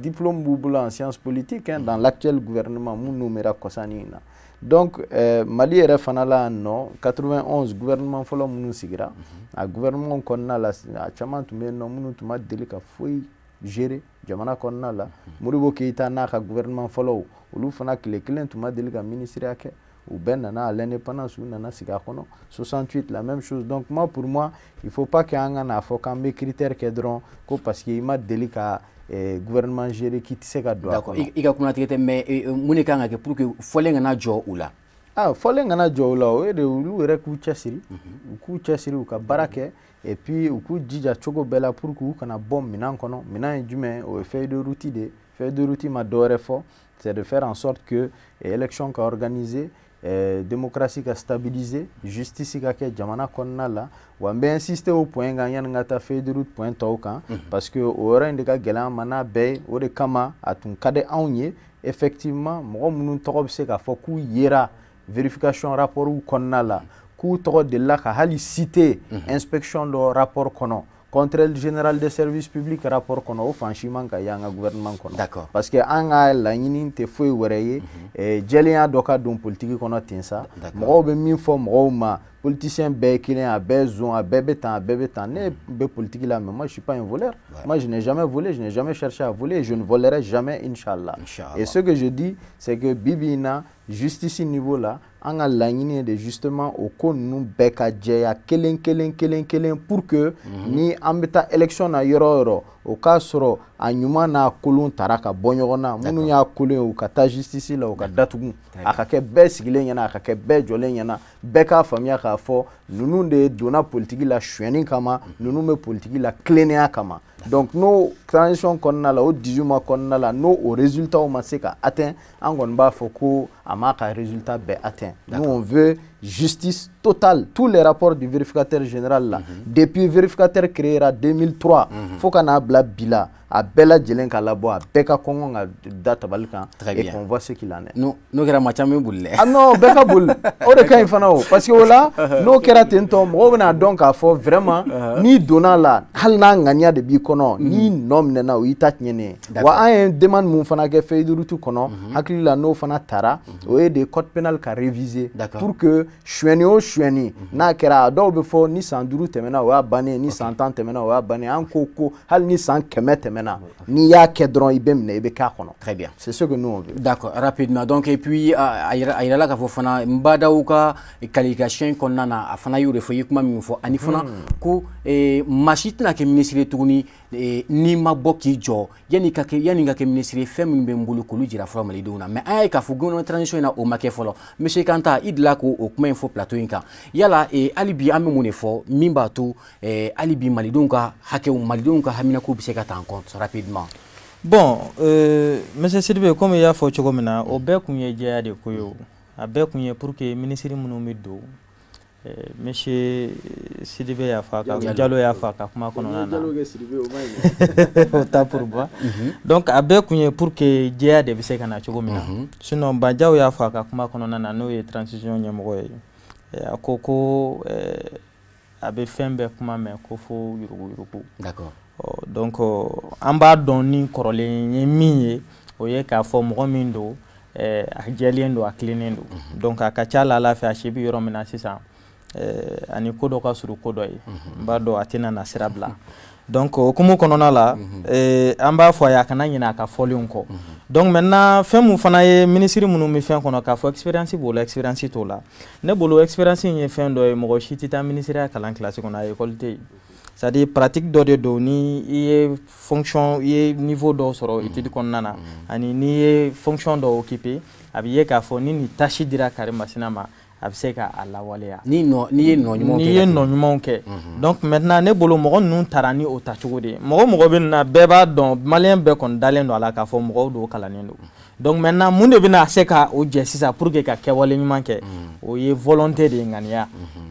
diplôme b'u bolo en sciences politiques, hein, dans l'actuel gouvernement mun nommera kɔsani in na. Donc Mali yɛrɛ fana la yan nɔ, 91 gouvernement fɔlɔ minnu sigira, a gouvernement kɔnɔna la, a caman tun bɛ yen nɔ minnu tun ma deli ka foyi gérer jamana kɔnɔna la. Modibo Keyita n'a ka gouvernement fɔlɔw, olu fana tile kelen tun ma deli ka ministériya kɛ, u bɛɛ nana à l'indépendance, u nana sigi a kɔnɔ. 68, la même chose. Donc moi, pour moi, il faut pas que an ka n'a fɔ k'an bɛ critère kɛ dɔrɔn ko parce que i ma deli ka gouvernement gérer k'i tɛ se ka don a kɔnɔ. I ka kumatigɛ tɛ, mais mun de kan ka kɛ pour que fɔlen kana jɔ u la? Ah, fɔlen kana jɔ u la, o ye de olu yɛrɛ k'u cɛsiri, u k'u cɛsiri, u ka baara kɛ, et puis u k'u jija cogo bɛɛ la pour que u kana bɔ minɛn kɔnɔ. Minɛn ye jumɛn? O ye feuille de route de ye. Feuille de route ma dɔwɛrɛ fɔ, c'est de faire en sorte que élection ka organiser, démocratie ka stabiliser, justice ka kɛ jamana kɔnɔna la. Wa n bɛ insister o point kan yanni n ka taa feuille de route point tɔw kan, parce que o yɔrɔ in de ka gɛlɛn an ma n'a bɛɛ ye. O de kama a tun ka di anw ye effectivement, mɔgɔ minnu tɔgɔ bɛ se k'a fɔ k'u yera vérification rapport kɔnɔna la, k'u tɔgɔ delila ka hali citer inspection dɔ rapport kɔnɔ, contrôle général des services publics rapport kɔnɔ, o fan si man ka ye an ka gouvernement kɔnɔ. Parce que an ka laɲini tɛ foyi wɛrɛ ye, jɛlenya dɔ ka don politique kɔnɔ ten sa. Mɔgɔw bɛ min fɔ mɔgɔw ma, politicien bɛɛ ye kelen, a bɛɛ zon, a bɛɛ bɛ tan, a bɛɛ bɛ tan. Ne bɛ politique la, mais moi je suis pas un voleur. Moi je n'ai jamais volé, je n'ai jamais cherché à voler, je ne volerai jamais, inchallah. Et ce que je dis, c'est que bi bi in na, justice niveau la, an ka laɲini ye de justement o ko ninnu bɛɛ ka jɛya kelen kelen kelen kelen pour que ni an bɛ taa élection na yɔrɔ o yɔrɔ, O k'a sɔrɔ a ɲuman n'a kolon tara ka bɔ ɲɔgɔn na. Minnu y'a kolon ye, u ka taa justice la, u ka datugu. A ka kɛ bɛɛ sigilen ɲɛna, a ka kɛ bɛɛ jɔlen ɲɛna, bɛɛ k'a faamuya k'a fɔ ninnu de donna politiki la sonyɛni kama, ninnu bɛ politiki la tilennenya kama. Donc n'o transition kɔnɔna la, o 18 mois kɔnɔna la, n'o o résultat ma se ka atteint, an kɔni b'a fɔ ko a m'a ka résultat bɛɛ atteint. Nous, on veut justice totale. Tous les rapports du vérificateur général là, depuis vérificateur créé en 2003, fo ka n'a bila bi la, a bɛɛ lajɛlen ka labɔ, a bɛɛ ka kɔngɔ ka da tabali kan et qu'on voit ce qu'il en est. N'o kɛra, maa caman bɛ boli dɛ. Ah non, bɛɛ ka boli, o de ka ɲi fana o, parce que o la, n'o kɛra ten tɔ, mɔgɔw bɛna dɔn k'a fɔ vraiment n'i donna la, hali n'a ŋaniya de b'i kɔnɔ, n'i nɔ minɛna, o y'i ta tiɲɛnen ye. Wa an ye demande mun fana kɛ feuille de route kɔnɔ, hakili la n'o fana tara, o ye de code pénal ka réviser pour que sonyɛni o sonyɛni n'a kɛra, a dɔw bɛ fɔ ni san 5 tɛmɛna, o y'a bannen, ni san 10 tɛmɛna, o y'a bannen. An ko ko hali ni san 100 tɛmɛna, n'i y'a kɛ dɔrɔn, i bɛ minɛ, i bɛ k'a kɔnɔ. Très bien. C'est ce que nous, on veut. D'accord, rapidement. Donc, et puis a yirala k'a fɔ fana n badaw ka qualification kɔnɔna na, a fana y'o de fɔ, i ye kuma min fɔ, ani fana ko maa si tɛna kɛ ministre ye tuguni n'i ma bɔ k'i jɔ. Yanni ka kɛ ministre ye, fɛn minnu bɛ n bolo, k'olu jira fɔlɔ malidenw na. Mais an y'a ye k'a fɔ gouvernement transition in na, o ma kɛ fɔlɔ. Monsieur Kanta, i delila k'o kuma in fɔ plateau in kan. Yala hali bi an bɛ mun de fɔ min b'a to hali bi malidenw ka hakɛw, malidenw ka haminakow bɛ se ka ta en compte rapidement? Bon, monsieur Sidibe, komi i y'a fɔ cogo min na, o bɛɛ kun ye jɛya de ko ye. O a bɛɛ kun ye pour que minisiri minnu bɛ don, monsieur Sidibe y'a fɔ a ka, Jalo y'a fɔ a ka kuma kɔnɔna na, o ta pour moi. Donc a bɛɛ kun ye pour que jɛya de bɛ se ka na cogo min na. Sinon Bandiaw y'a fɔ a ka kuma kɔnɔna na, n'o ye transition ɲɛmɔgɔ ye, a ko ko a bɛ fɛn bɛɛ kuma mɛn ko fo yuruguyurugu. Donc an b'a dɔn ni kɔrɔlen ye min ye, o ye k'a fɔ mɔgɔ min don, a jɛlen don, a tilennen don. Donc a ka ca la Ala fɛ, a si bɛ yɔrɔ min na sisan, ani ko dɔ ka surun ko dɔ ye, n b'a dɔn a tɛna na sira bila. Donc o hukumu kɔnɔna la, an b'a fɔ a ye a kana ɲinɛ a ka fɔlenw kɔ. Donc maintenant, fɛn mun fana ye minisiri minnu bɛ fɛn kɔnɔ, k'a fɔ expérience b'o la, expérience t'o la, ne bolo expérience in ye fɛn dɔ ye, mɔgɔ si tɛ taa minisiriya kalan kilasi kɔnɔ, a ye école tɛ yen. C'est à dire pratique dɔ de don. Ni i ye fonction, i ye niveau dɔw sɔrɔ étude kɔnɔna na, ani n'i ye fonction dɔ occuper, a bɛ ye k'a fɔ ni nin tâche dira karimasina ma, a bɛ se ka a lawaleya. Ni nɔ n'i ye nɔ ɲumanw kɛ. N'i ye nɔ ɲumanw kɛ. Donc maintenant, ne bolo, mɔgɔ ninnu taara ni o tacogo de ye. Mɔgɔ mɔgɔ bɛ na, bɛɛ b'a dɔn, maliyɛn bɛɛ kɔni dalen don a la k'a fɔ mɔgɔw don kalannen don. Donc maintenant, mun de bɛna se ka o jɛ sisan pour que ka kɛwale ɲuman kɛ? O ye volonté de ye, ŋaniya.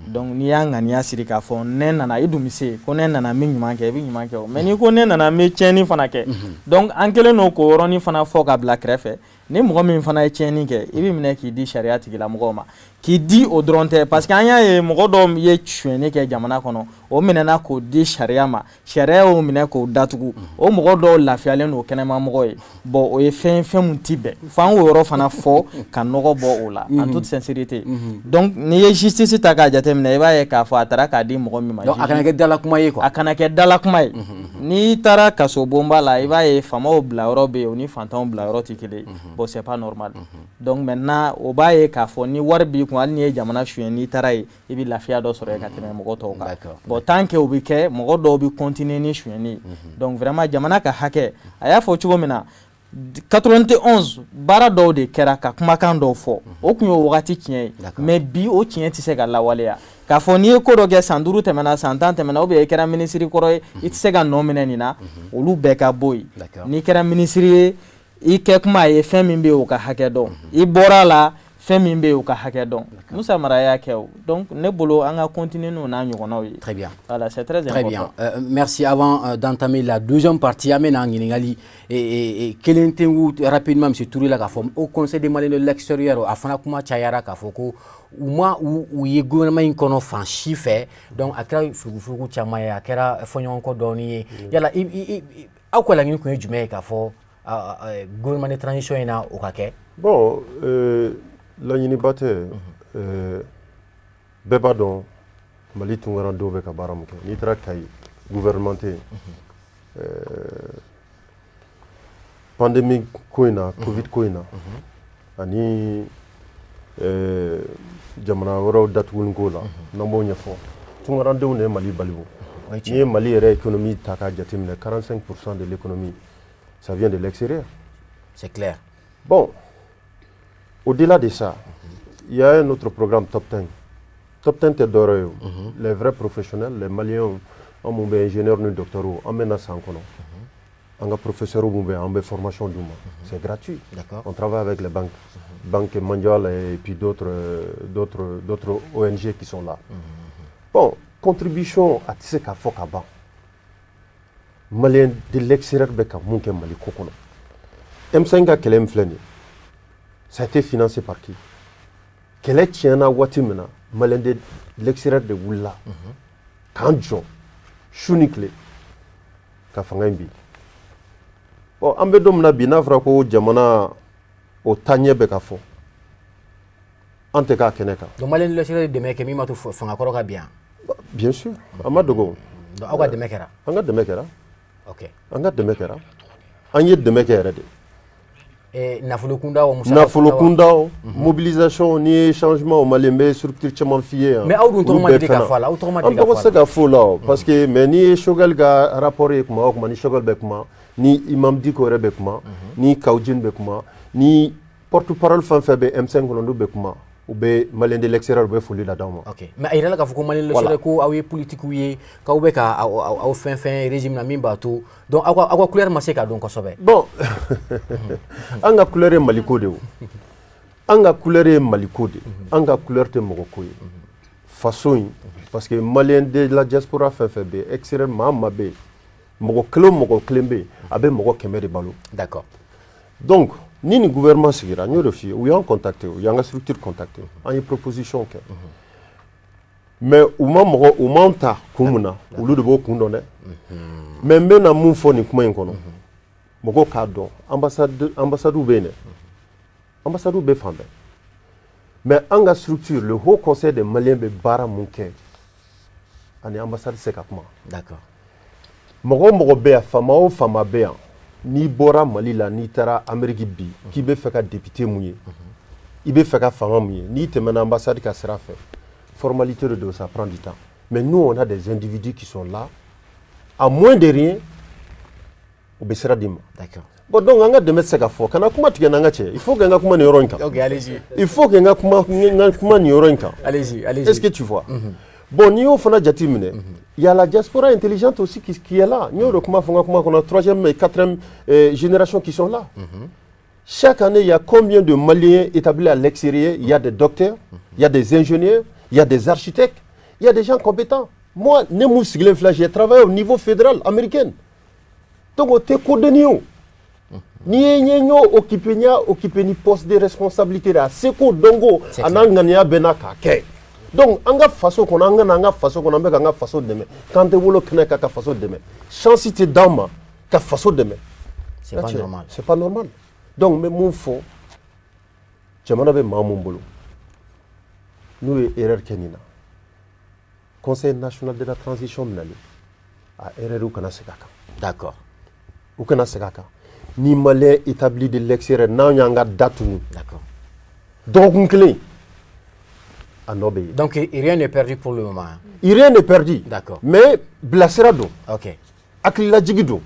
Donc n'i y'a ŋaniya siri k'a fɔ ne nana, i dun bɛ se ko ne nana, n bɛ ɲuman kɛ, i bɛ ɲuman kɛ o. Mais n'i ko ne nana, n bɛ tiɲɛni fana kɛ, donc an kɛlen don k'o yɔrɔnin fana fɔ ka bila kɛrɛfɛ. Ni mɔgɔ min fana ye tiɲɛni kɛ, i bɛ minɛ k'i di sariya tigilamɔgɔw ma. K'i di o dɔrɔn tɛ, parce que an y'a ye mɔgɔ dɔw ye sonyɛni kɛ jamana kɔnɔ, o minɛna k'o di sariya ma, sariya y'o minɛ k'o datugu, o mɔgɔ dɔw lafiyalen don kɛnɛma mɔgɔ ye. Bon, o ye fɛn fɛn mun ti bɛn, f'an k'o yɔrɔ fana fɔ ka nɔgɔ bɔ o la en toute sincérité. Donc n'i ye justice ta k'a jateminɛ, i b'a ye k'a fɔ a taara k'a di mɔgɔ min ma. Donc a kana kɛ dalakuma ye quoi. A kana kɛ dalakuma ye. N'i taara kasobonba la, i b'a ye faamaw bilayɔrɔ bɛ yen, o ni fantanw bilayɔrɔ tɛ kelen ye. Bon, c'est pas normal. Donc maintenant, o b'a ye k'a fɔ ni wari b'i kun, hali n'i ye jamana suɲɛ, n'i taara yen, i bɛ lafiya dɔ sɔrɔ yen ka tɛmɛ mɔgɔ tɔw kan. Bon, tant que o bɛ kɛ, mɔgɔ dɔw bɛ continuer ni suɲɛni ye. Donc vraiment, jamana ka hakɛ, a y'a fɔ cogo min na, 91 baara dɔw de kɛra ka kumakan dɔw fɔ, o tun y'o wagati tiɲɛ ye. Mais bi, o tiɲɛ tɛ se ka lawaleya k'a fɔ n'i ye ko dɔ kɛ, san 5 tɛmɛna, san 10 tɛmɛna, ou bien i kɛra minisiri kɔrɔ ye, i tɛ se ka nɔ minɛ nin na. Olu bɛɛ ka bɔ yen. N'i kɛra minisiri ye, i kɛ kuma ye fɛn min bɛ yen, o ka hakɛ dɔn. I bɔra la, fɛn min bɛ yen, o ka hakɛ dɔn. Musa Mara y'a kɛ o. Donc ne bolo, an ka continuer n'o n'a ɲɔgɔnnaw ye. Très bien. Voilà, c'est très Très important. bien. Merci. Avant d'entamer la deuxième partie, an bɛna ɲininkali kelen tengu rapidement monsieur Touré la, k'a fɔ au Conseil des Maliens de l'extérieur, a fana kuma cayara k'a fɔ ko u ma u ye gouvernement in kɔnɔ fan si fɛ. Donc a kɛra furugufurugu caman ye, a kɛra fɔɲɔgɔnkɔ dɔɔni ye. Yala aw ka laɲini kun ye jumɛn ye k'a fɔ gouvernement de transition in na, o ka kɛ? Bon, laɲiniba tɛ. Bɛɛ b'a dɔn Mali tunkarandenw bɛ ka baara min kɛ. N'i taara Kayi, gouvernement tɛ yen. Pandémie ko in na, Covid ko in na, ani jamana wɛrɛw datuguli ko la, n'an b'o ɲɛfɔ, tunkarandenw de ye Mali baliku. N'i ye Mali yɛrɛ économie ta k'a jateminɛ, 45% de l'économie, ça vient de l'extérieur. C'est clair. Bon, au-delà de ça, il y a un autre programme, Top 10. Top 10 tɛ dɔwɛrɛ ye o. Les vrais professionnels, les Maliens, an mun bɛ ingénieur ni docteur, an bɛ na san kɔnɔ. An ka professeur mun bɛ yen, an bɛ formation d'u ma. C'est gratuit. On travaille avec les banques. Banque mondiale et puis d'autres ONG qui sont là. Bon, contribution a tɛ se ka fɔ ka ban. Malien de l'extérieur bɛ ka mun kɛ Mali ko kɔnɔ. M5 ka kɛlɛ min filɛ nin ye, ça a été financé par qui? Kɛlɛ tiɲɛna waati min na, Malien de l'extérieur de wulila k'an jɔ su ni tile ka fanga in bin. Bon, an bɛ don min na bi, n'a fɔra ko jamana o taaɲɛ bɛ ka fɔ, an tɛ k'a kɛnɛ kan. Donc Malien de l'extérieur ye dɛmɛ kɛ min b'a to fanga kɔrɔ ka bin yan? Bien sûr, a ma dogo. Donc aw ka dɛmɛ kɛra? An ka dɛmɛ kɛra. Ok. An ka dɛmɛ kɛra. An ye dɛmɛ kɛ yɛrɛ de. Nafolo kunda o, musaka nafolo kunda o, mobilisation ni ye changement au Mali, n bɛ structure caman f'i ye yan. Mais aw dun tɔgɔ ma deli ka fɔ a la, aw tɔgɔ ma deli ka fɔ a la. An tɔgɔ tɛ se ka fɔ o la o, parce que mais n'i ye Choguel ka rapport ye kuma o kuma, ni Choguel bɛ kuma, ni Imam Dicko yɛrɛ bɛ kuma, ni Kaou Djim bɛ kuma, ni porte parole fɛn fɛn bɛ M5 kɔnɔ, n'u bɛ kuma, u bɛ Malien de l'extérieur, u bɛ foli la d'aw ma. Ok, mais a yirala k'a fɔ ko Malien de l'extérieur ko aw ye politique ye, k'aw bɛ ka aw fɛn fɛn régime na min b'a to, donc aw ka couleur ma se k'a dɔn kosɛbɛ. Bon, an ka couleur ye Maliko de ye o. An ka couleur ye Maliko de ye. An ka couleur tɛ mɔgɔ ko ye. Faso in, parce que Malien de la diaspora fɛn fɛn bɛ yen, extérieur maa o maa bɛ yen, mɔgɔ kelen o mɔgɔ kelen bɛ yen, a bɛ mɔgɔ 100 de balo. D'accord. Donc ni nin gouvernement sigira, n y'o de f'i ye, u y'an contacté, u y'an ka structure contacté, an ye proposition kɛ, mais u ma mɔgɔ, u m'an ta kun mun na, olu de b'o kun dɔn dɛ. Mais n bɛna mun fɔ nin kuma in kɔnɔ, mɔgɔw k'a dɔn, ambassade bɛ yen dɛ, ambassade bɛ fan bɛɛ, mais an ka structure, le Haut Conseil des Maliens bɛ baara mun kɛ, ani ambassade tɛ se ka kuma. D'accord. Mɔgɔ o mɔgɔ bɛ yan, faama o faama bɛ yan, n'i bɔra Mali la, n'i taara Amérique bi, k'i bɛ fɛ ka député mun ye, i bɛ fɛ ka fanga mun ye, n'i tɛmɛna ambassade ka sira fɛ, formalité de don, ça prend du temps. Mais nous, on a des individus qui sont là, à moins de rien, u bɛ sira d'i ma. D'accord. Bon, donc an ka dɛmɛ tɛ se ka fɔ, kana kuma tigɛ n'an ka cɛ, il faut que n ka kuma nin yɔrɔ in kan. Ok, allez-y. Il faut que n ka kuma nin yɔrɔ in kan. Allez-y, allez-y. Est-ce que tu vois? Bon, n'i y'o fana jateminɛ, il y a la diaspora intelligente aussi qui est là. N y'o de kuma fɔ n ka kuma kɔnɔ, 3e et 4e génération qui sont là. Chaque année, il y a combien de Maliens établis à l'extérieur? Il y a des docteurs, il y a des ingénieurs, il y a des architectes, il y a des gens compétents. Moi, ne mun sigilen filɛ, j'ai travaillé au niveau fédéral américain. Donc o tɛ ko denni ye o. N'i ye n ye n y'o occupé, n y'a occupé ni poste de responsabilité de ye, a seko dɔnko a n'a ŋaniya bɛ n na k'a kɛ. Donc an ka faso kɔnɔ, an ka na an ka faso kɔnɔ, an bɛ k'an ka faso dɛmɛ, k'an tɛ wolo kɛnɛ kan ka faso dɛmɛ, chance tɛ d'an ma ka faso dɛmɛ. C'est pas normal. C'est pas normal. Donc n bɛ mun fɔ, jamana bɛ maa mun bolo, n'u ye erreur kɛ nin na, Conseil national de la transition minɛlen, a erreur u kana segin a kan. D'accord. U kana segin a kan. Ni Malien établi de l'extérieur, n'an y'an ka da tugun. D'accord. Dɔgɔkun kelen, a nɔ bɛ yen. Donc rien n'est perdu pour le moment. Hein. Rien n'est perdu. D'accord. Mais bilasira don. Ok. Hakililajigi don.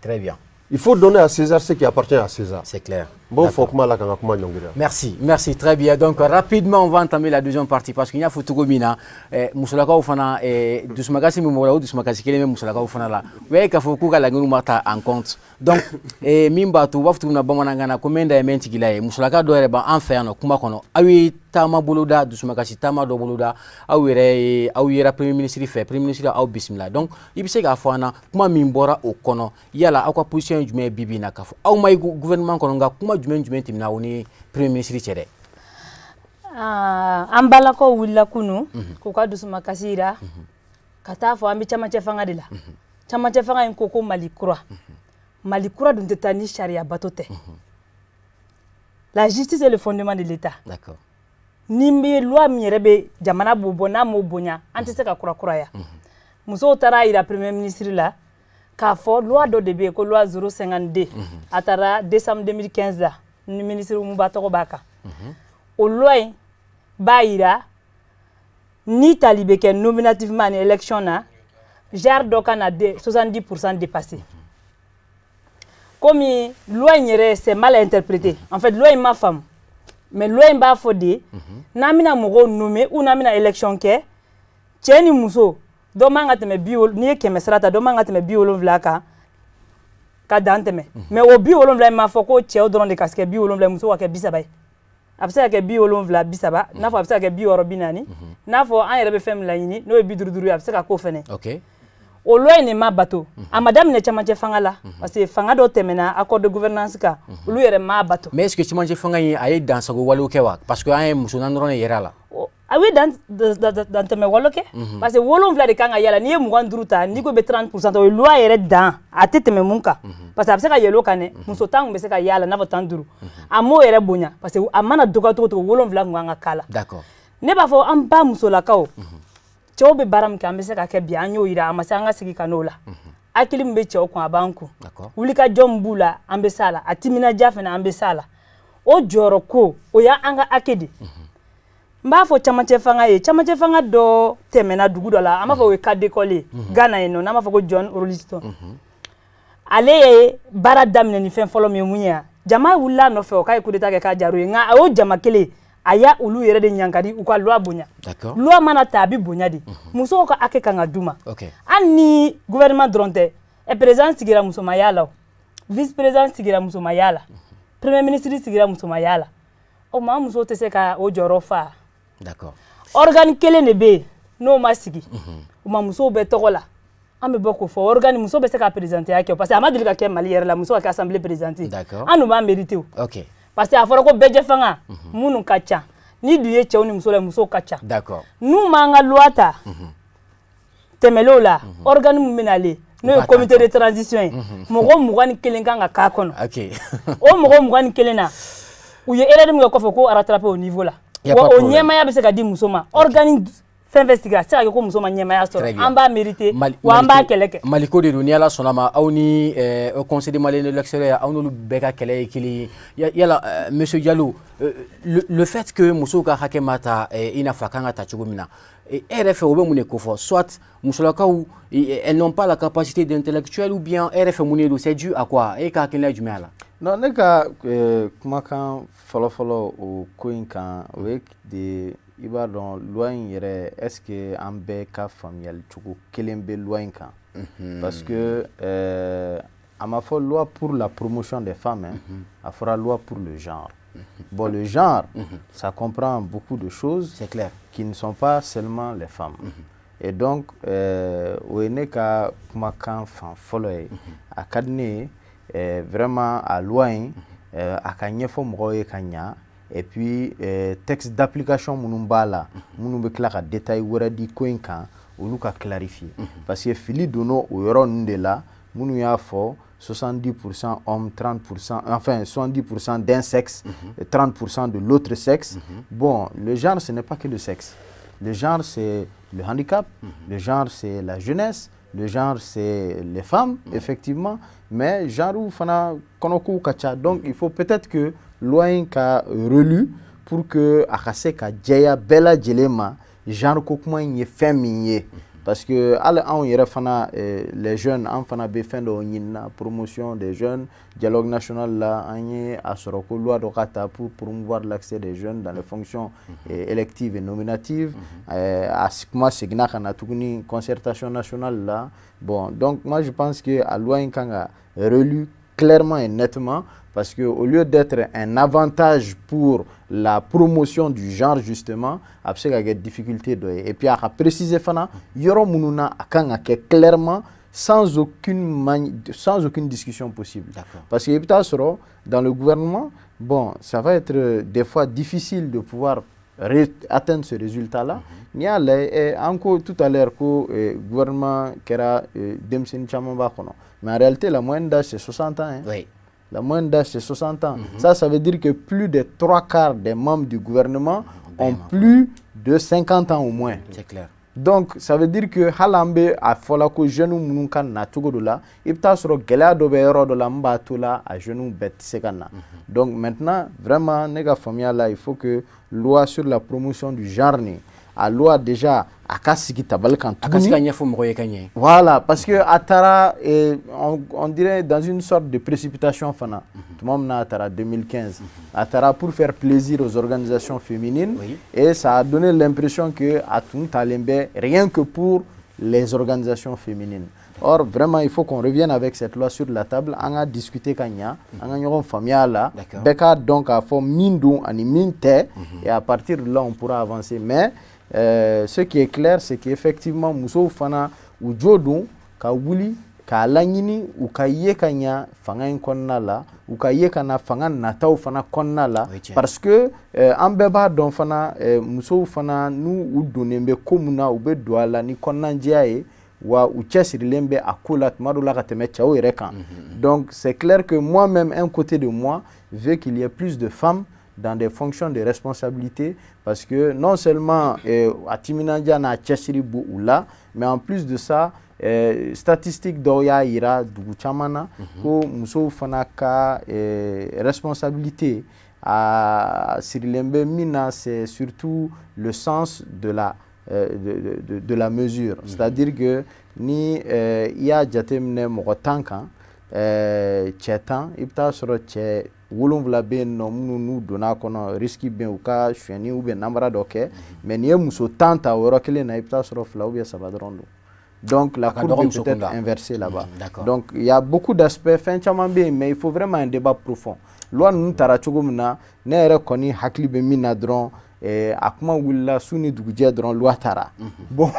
Très bien. Il faut donner à César ce qui appartient à César. C'est clair. Bon, faut que la kuma ɲɔngiri. Merci, merci, très bien. Donc rapidement, on va entamer la deuxième partie parce qu'il y a fɔ min na, musolakaw fana, dusumakasi min bɔra o dusumakasi kelen bɛ musolakaw fana la. U y'a ye k'a fɔ k'u ka laɲiniw ma ta en compte. Donc min b'a to u b'a fɔ cogo min na bamanankan na ko min da ye min tigila ye, musolaka dɔw yɛrɛ b'an fɛ yan nɔ kuma kɔnɔ. Aw ye taama boloda, dusumakasi taama dɔ boloda, aw yɛrɛ ye aw yera premier ministre fɛ, premier ministre aw bisimila. Donc i bɛ se k'a fɔ an na kuma min bɔra o kɔnɔ, yala aw ka position ye jumɛn ye bi bi in na k'a fɔ aw ma ye gouvernement kɔnɔ, nka kuma jumɛn jumɛn tɛmɛna aw ni premier ministre cɛ dɛ? An balakaw wulila kunun k'u ka dusumakasi yira ka taa fɔ an bɛ camancɛ fanga de la. Camancɛ fanga in ko ko Mali kura. Mali kura dun tɛ taa ni sariya bato tɛ. La justice est le fondement de l'État. D'accord. Ni bɛ loi min yɛrɛ bɛ jamana b'o bɔ, n'a m'o bonya, an tɛ se ka kurakuraya. Musow taara yira premier ministre la k'a fɔ loi dɔ de bɛ yen ko loi 052, a taara décembre 2015 la, ni ministre Muba tɔgɔ b'a kan. O loi in b'a yira ni tali bɛ kɛ nominativement ni élection na, Genre dɔ ka na 70% dépasser. Comme loi in yɛrɛ, c'est mal interprété. En fait, loi in ma faamu. Mais loi in b'a fɔ de, n'an bɛna mɔgɔw nommer ou n'an bɛna élection kɛ, cɛ ni muso, dɔ man ka tɛmɛ bi, n'i ye 100 sara ta, dɔ man ka tɛmɛ 70 kan ka dan tɛmɛ. Mais o 70 in ma fɔ ko cɛw dɔrɔn de ka se kɛ 70, musow ka kɛ 30 ye. A bɛ se ka kɛ 70 30, n'a fɔ a bɛ se ka kɛ 60 40, n'a fɔ an yɛrɛ bɛ fɛn min laɲini n'o ye 55 ye, a bɛ se ka k'o fɛnɛ. O loi in de ma bato. A ma daminɛ cɛmancɛ fanga la, parce que fanga dɔ tɛmɛna accord de gouvernance kan, olu yɛrɛ m'a bato. Mais est ce que cɛmancɛ fanga in, a ye dansago walew kɛ wa? Parce que an ye muso naani dɔrɔn de yɛrɛ a la. A ye dantɛmɛ wale kɛ, parce que 7 de kan ka yala. N'i ye 25 ta, n'i ko bɛ 30%, o ye loi yɛrɛ dan, a tɛ tɛmɛ mun kan, parce que a bɛ se ka yɛlɛ o kan dɛ. Muso 10 kun bɛ se ka yala, n'a fɔ 15, a m'o yɛrɛ bonya, parce que a mana dɔgɔya cogo o cogo, 7 kun kan ka k'a la. Ne b'a fɔ an ba musolakaw, cɛw bɛ baara min kɛ, an bɛ se ka kɛ bi, an y'o yira, a ma se an ka segin ka n'o la. Hakili min bɛ cɛw kun, a b'an kun. Wulikajɔ min b'u la, an bɛ s'a la. A timinadiya fana, an bɛ s'a la. O jɔyɔrɔ ko, o y'an ka hakɛ de. N b'a fɔ camancɛ fanga ye, camancɛ fanga dɔ tɛmɛna dugu dɔ la, an b'a fɔ o ye cas d'école ye Ghana yen nɔ, n'an b'a fɔ ko John Rollison. Ale ye baara daminɛ ni fɛn fɔlɔ min ye, mun ye? Jama wulila a nɔfɛ, o k'a ye coup d'état kɛ k'a jar'o ye. Nka a y'o jama kelen, a y'a olu yɛrɛ de ɲangari, u ka loi bonya. Loi mana ta, a bɛ bonya de. Musow ka hakɛ kan ka d'u ma. Hali ni gouvernement dɔrɔn tɛ, ɛ, président sigira musomaya la, o vice président sigira musomaya la, premier ministre sigira musomaya la, o maa musow tɛ se ka o jɔyɔrɔ fa? Organe kelen de bɛ yen n'o ma sigi, o ma musow bɛɛ tɔgɔ la. An bɛ bɔ k'o fɔ, organe muso bɛ se ka présidenter kɛ, parce que a ma deli ka kɛ Mali yɛrɛ la, muso ka kɛ assemblée présidente. An dun b'a mérité o. Parce que a fɔra ko bɛɛjɛ fanga minnu ka ca, ni dun ye cɛw ni muso la, musow ka ca. N'u m'an ka loi ta tɛmɛlenw la, organe min bɛ nalen, n'o ye comité de transition ye, mɔgɔ 21 kan ka k'a kɔnɔ. O mɔgɔ 21 na, u ye erreur min kɛ kɔfɛ, k'o rattraper au niveau la. Wa o ɲɛmaaya bɛ se ka di muso ma. Organe fɛn fɛn sigira, a tɛ se ka kɛ ko muso ma ɲɛmaaya sɔrɔ. An b'a mérité, wa an b'a kɛlɛ kɛ. Maliko de don, ni Ala sɔnna ma, aw ni Conseil des Maliens de l'extérieur, aw n'olu bɛɛ ka kɛlɛ ye kelen ye. Yala, monsieur Diallo, le fait que musow ka hakɛ ma ta i n'a fɔ a kan ka ta cogo min na, e yɛrɛ fɛ, o bɛ mun de kofɔ? Soit musolakaw, elles n'ont pas la capacité d'intellectuel, ou bien e yɛrɛ fɛ, mun de don? C'est dû à quoi? E ka hakilina ye jumɛn a la? Non, ne ka kumakan fɔlɔ-fɔlɔ o ko in kan, o ye de, i b'a dɔn, loi in yɛrɛ, est ce que an bɛɛ ka faamuyali cogo kelen bɛ loi in kan? Parce que a ma fɔ loi pour la promotion des femmes, hein, a fɔra loi pour le genre. Bon, le genre, ça comprend beaucoup de choses. C'est clair. Qui ne sont pas seulement les femmes. Et donc, o ye ne ka kumakan fan fɔlɔ ye. A ka di ne ye vraiment, a loi in, a ka ɲɛfɔ mɔgɔw ye ka ɲa, et puis texte d'application minnu b'a la, minnu bɛ tila ka détail wɛrɛ di ko in kan, olu ka clarifier, parce que fili donna o yɔrɔ ninnu de la. Minnu y'a fɔ 70% hommes, 30%, enfin 70% d'un sexe, 30% de l'autre sexe. Bon, le genre, ce n'est pas que le sexe. Le genre, c'est le handicap, le genre, c'est la jeunesse, le genre, c'est les femmes, effectivement, mais genre fana kɔnɔkow ka ca. Donc, il faut peut-être que loi in ka relu pour que a ka se ka jɛya bɛɛ lajɛlen ma, genre ko kuma in ye fɛn min ye. Parce que hali anw yɛrɛ fana, les jeunes, an fana bɛ fɛn dɔw ɲini, promotion des jeunes, dialogue national la, an ye a sɔrɔ ko loi dɔ ka ta pour promouvoir l'accès des jeunes dans les fonctions électives et nominatives. A kuma seginna ka na tuguni concertation nationale la. Bon, donc moi je pense que a loi in kan ka relu clairement et nettement, parce que au lieu d'être un avantage pour la promotion du genre, justement, a bɛ se ka kɛ difficulté dɔ ye. Et puis a ka préciser fana yɔrɔ minnu na a kan ka kɛ clairement, sans aucune discussion possible. Parce que i bɛ taa sɔrɔ dans le gouvernement, bon, ça va être des fois difficile de pouvoir atteindre ce résultat-là. N'i y'a lajɛ, an ko tout à l'heure ko gouvernement kɛra denmisɛnnin caman b'a kɔnɔ, mais en réalité, la moyenne d'âge, c'est 60 ans, hein. La moyenne d'âge, c'est 60 ans. Ça veut dire que plus de 3/4 des membres du gouvernement ont plus de 50 ans au moins. C'est clair. Donc, ça veut dire que hali an bɛ a fɔla ko jeunes minnu ka na cogo dɔ la, i bɛ taa sɔrɔ gɛlɛya dɔ bɛ yɔrɔ dɔ la min b'a to la a jeunes bɛɛ tɛ se ka na. Donc maintenant, vraiment, ne ka faamuya la, il faut que loi sur la promotion du genre nin, a loi déjà a ka sigi tabali kan tuguni. A ka se ka ɲɛfɔ mɔgɔ ye ka ɲɛ. Voilà, parce que a taara, on dirait dans une sorte de précipitation fana. Tuma min na a taara 2015, a taara pour faire plaisir aux organisations féminines, oui. Et ça a donné l'impression que a tun talen bɛ rien que pour les organisations féminines. Or, vraiment, il faut qu'on revienne avec cette loi sur la table. An ka discuter ka ɲa, an ka ɲɔgɔn faamuya a la. Bɛɛ k'a dɔn k'a fɔ min don ani min tɛ. Et à partir de là, on pourra avancer. Mais ce qui est clair, c'est qu'effectivement, musow fana u jo don ka wuli k'a laɲini u ka ye ka ɲa fanga in kɔnɔna la, u ka ye ka na fanga nataw fana kɔnɔna la, parce que an bɛɛ b'a dɔn fana, musow fana n'u u donnen bɛ ko mun na, u bɛ don a la ni kɔnɔnajɛya ye, wa u cɛsirilen bɛ a ko la tuma dɔ la ka tɛmɛ cɛw yɛrɛ kan. Donc c'est clair que moi-même, un côté de moi veut qu'il y ait plus de femmes dans des fonctions de responsabilité, parce que non seulement a timinandiya n'a cɛsiri b'u u la, mais en plus de ça, statistique dɔw y'a yira dugu caman na ko musow fana ka responsabilité a sirilen bɛ min na, c'est surtout le sens de la mesure. C'est-à-dire que ni i y'a jateminɛ mɔgɔ 10 kan, cɛ 10, i bɛ taa sɔrɔ cɛ 7 bɛ yen nɔ minnu n'u donna a kɔnɔ, risque bɛ yen u ka sonyɛni ou bien namara dɔ kɛ. Mais n'i ye muso 10 ta o yɔrɔ kelen na, i bɛ taa sɔrɔ 2 ou bien 3 dɔrɔn don. Donc la courbe est peut-être inversée là-bas. Donc il y a beaucoup d'aspects, fɛn caman bɛ yen, mais il faut vraiment un débat profond. Loi ninnu taara cogo min na, ne yɛrɛ kɔni hakili bɛ min na dɔrɔn, a kuma wulila su ni dugujɛ dɔrɔn, loi taara. Bon,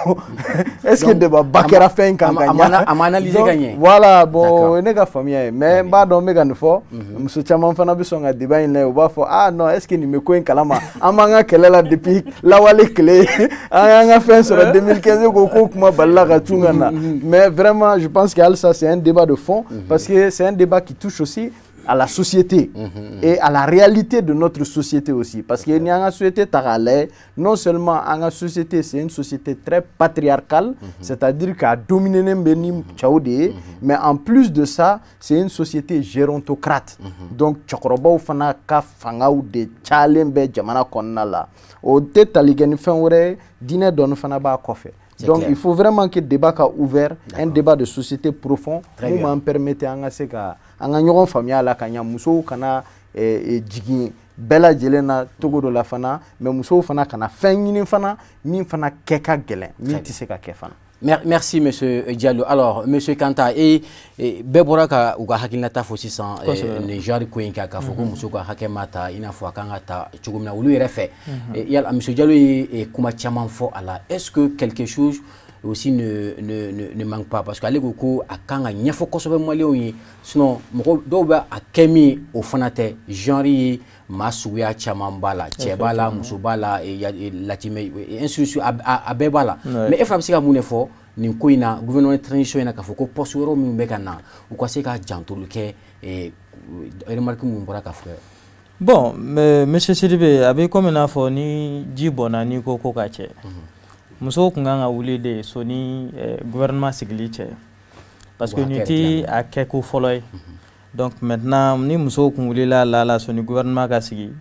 est-ce que débat ba kɛra fɛn in kan ka ɲɛ? A ma analyser ka ɲɛ. Voilà, bon, ne ka faamuya ye, mais n b'a dɔn n bɛ ka nin fɔ, muso caman fana bɛ sɔn ka débat in lajɛ, u b'a fɔ ah non, est-ce que nin bɛ ko in kalama? An b'an ka kɛlɛ la depuis lawale tile, an y'an ka fɛn sɔrɔ 2015, ko kuma balila ka cun ka na. Mais vraiment, je pense que halisa c'est un débat de fond, parce que c'est un débat qui touche aussi à la société et à la réalité de notre société aussi. Parce que ni an ka société ta k'a lajɛ, non seulement an ka société, c'est une société très patriarcale, c'est-à-dire k'a dominé bɛ ni cɛw de ye, mais en plus de ça, c'est une société gérontocrate. Donc cɛkɔrɔbaw fana ka fangaw de cayalen bɛ jamana kɔnɔna la. O tɛ tali kɛ ni fɛn wɛrɛ ye, diinɛ dɔɔni fana b'a kɔfɛ. Donc clair. Il faut vraiment que le débat soit ouvert, un débat de société profond, mun b'an permettre an ka se ka an ka ɲɔgɔn faamuya a la ka ɲa, musow kana jigin bɛɛ lajɛlen na togo dɔ la fana, mais musow fana kana fɛn ɲini fana min fana kɛ ka gɛlɛn, min tɛ se ka kɛ fana. Merci, monsieur Diallo. Alors, monsieur Kanta, et bɛɛ bɔra ka u ka hakilinata fɔ sisan nin genre ko in kan, k'a fɔ ko muso ka hakɛ ma ta i n'a fɔ a kan ka ta cogo min na olu yɛrɛ fɛ. Yala monsieur Diallo ye kuma caman fɔ a la. Est-ce que quelque chose aussi ne manque pas? Parce que ale ko ko a kan ka ɲɛfɔ kosɛbɛ maliyɛnw ye, sinon mɔgɔ dɔw bɛ a kɛ min o fana tɛ genre ye, maa suguya caman b'a la, cɛ b'a la, muso b'a la, latimɛ, ainsi de suite, a bɛɛ b'a la. Mais e fana bɛ se ka mun de fɔ nin ko in na, gouvernement de transition in na, k'a fɔ ko poste wɛrɛw minnu bɛ ka na, u ka se ka jantoli kɛ, remarque mun bɔra ka fɔ? Bon, monsieur Sidibe, a bɛ komi n'a fɔ ni ji bɔnna, n'i ko ko ka cɛ, musow kun kan ka wuli de soni gouvernement sigili cɛ, parce que nin ti a kɛko fɔlɔ ye. Donc maintenant, ni musow kun wulila la soni gouvernement ka sigi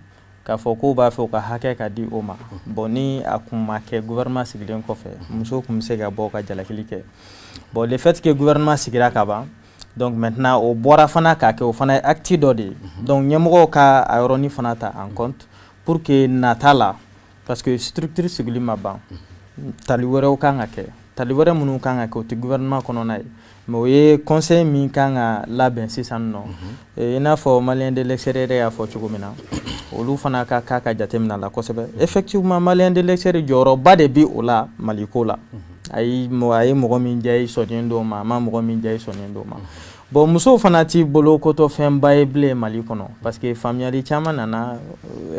k'a fɔ k'u b'a fɛ u ka hakɛ ka di o ma, bon, ni a kun ma kɛ gouvernement sigilen kɔfɛ, musow kun bɛ se ka bɔ ka jalakili kɛ. Bon, le fait que gouvernement sigira ka ban, donc maintenant o bɔra fana k'a kɛ, o fana ye acte dɔ de ye. Donc ɲɛmɔgɔw ka a yɔrɔnin fana ta en compte pour que nata la, parce que structure sigili ma ban, tali wɛrɛw kan ka kɛ, tali wɛrɛ minnu kan ka kɛ, o tɛ gouvernement kɔnɔna ye, mais o ye conseil min kan ka labɛn sisan nɔ, i n'a fɔ Malien de l'extérieur y'a fɔ cogo min na, olu fana ka k'a ka jateminɛ la kosɛbɛ. Effectivement, Malien de l'extérieur jɔyɔrɔba de bi o la Maliko la. A ye mɔgɔ min diya i sɔnnen d'o ma, a ma mɔgɔ min diya i sɔnnen d'o ma. Bon, musow fana t'i bolo kotɔ fɛnba ye bilen Mali kɔnɔ, parce que faamuyali caman nana,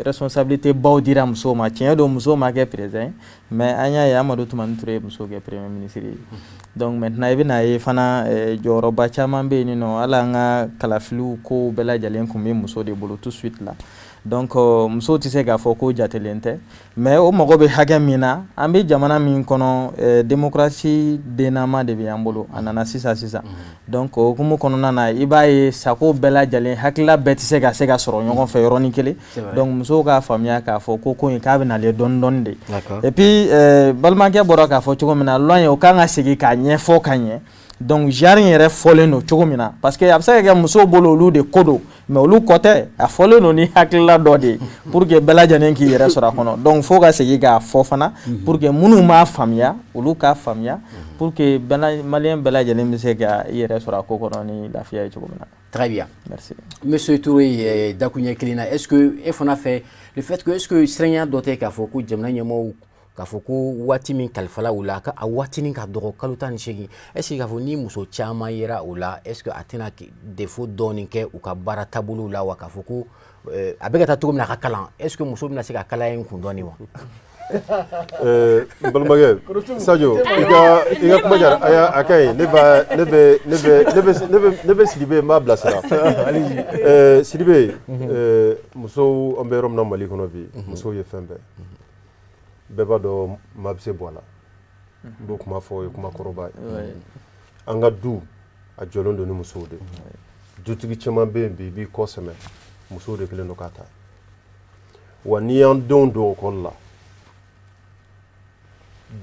responsabilité baw dira musow ma. Tiɲɛ don, musow ma kɛ président, mais an y'a ye Amadu Tumani Ture ye muso kɛ premier ministre ye. Donc maintenant i bɛna ye fana jɔyɔrɔba caman bɛ yen nɔ, hali an ka kalafiliw kow bɛɛ lajɛlen tun bɛ muso de bolo tout de suite la. Donc musow tɛ se k'a fɔ ko jatelen tɛ, mais o mago bɛ hakɛ min na, an bɛ jamana min kɔnɔ, démocratie dennama de bɛ an bolo, a nana sisan sisan. Donc o hukumu kɔnɔna na, i b'a ye sako bɛɛ lajɛlen hakilila bɛɛ tɛ se ka sɔrɔ ɲɔgɔn fɛ yɔrɔnin kelen. Donc musow k'a faamuya k'a fɔ ko ko in k'a bɛ nalen dɔɔni dɔɔni de. Et puis balimakɛ bɔra k'a fɔ cogo min na, loi in o kan ka segin k'a ɲɛfɔ ka ɲɛ. Donc genre in yɛrɛ fɔlen don cogo min na, parce que a bɛ se ka kɛ musow bolo olu de ko don, mais olu kɔ tɛ, a fɔlen don ni hakilila dɔ de ye pour que bɛɛ lajɛlen k'i yɛrɛ sɔrɔ a kɔnɔ. Donc fo ka segin k'a fɔ fana pour que minnu m'a faamuya olu k'a faamuya, pour que malien bɛɛ lajɛlen bɛ se ka i yɛrɛ sɔrɔ a ko kɔnɔ ni lafiya ye cogo min na. Très bien. Merci. Monsieur Touré, dakuɲɛ kelen na, est-ce que e fana fɛ le fait que est-ce que siranya dɔ tɛ k'a fɔ ko jamana ɲɛmɔgɔw k'a fɔ ko waati min kalifala u la, a waatinin ka dɔgɔ kalo 18, est-ce que k'a fɔ ni muso caman yera o la, est-ce que a tɛna défaut dɔɔnin kɛ u ka baara taabolo la wa, k'a fɔ ko a bɛ ka taa cogo min na a ka kalan, est-ce que muso bɛna se ka kalan in kun dɔɔnin wa? N balimakɛ Sadio, i ka kuma diyara, a ka ɲi. Ne bɛ Sidibe, n b'a bilasira. Sidibe, musow, an bɛ yɔrɔ min na Mali kɔnɔ bi, musow ye fɛn bɛɛ. Bɛɛ b'a dɔn maa bɛ se bɔ a la, n b'o kuma fɔ, o ye kuma kɔrɔba ye. An ka du a jɔlen don ni musow de. Dutigi caman bɛ yen bi, i b'i kɔ sɛmɛ, musow de kɛlen don k'a ta. Wa n'i y'an denw don ekɔli la,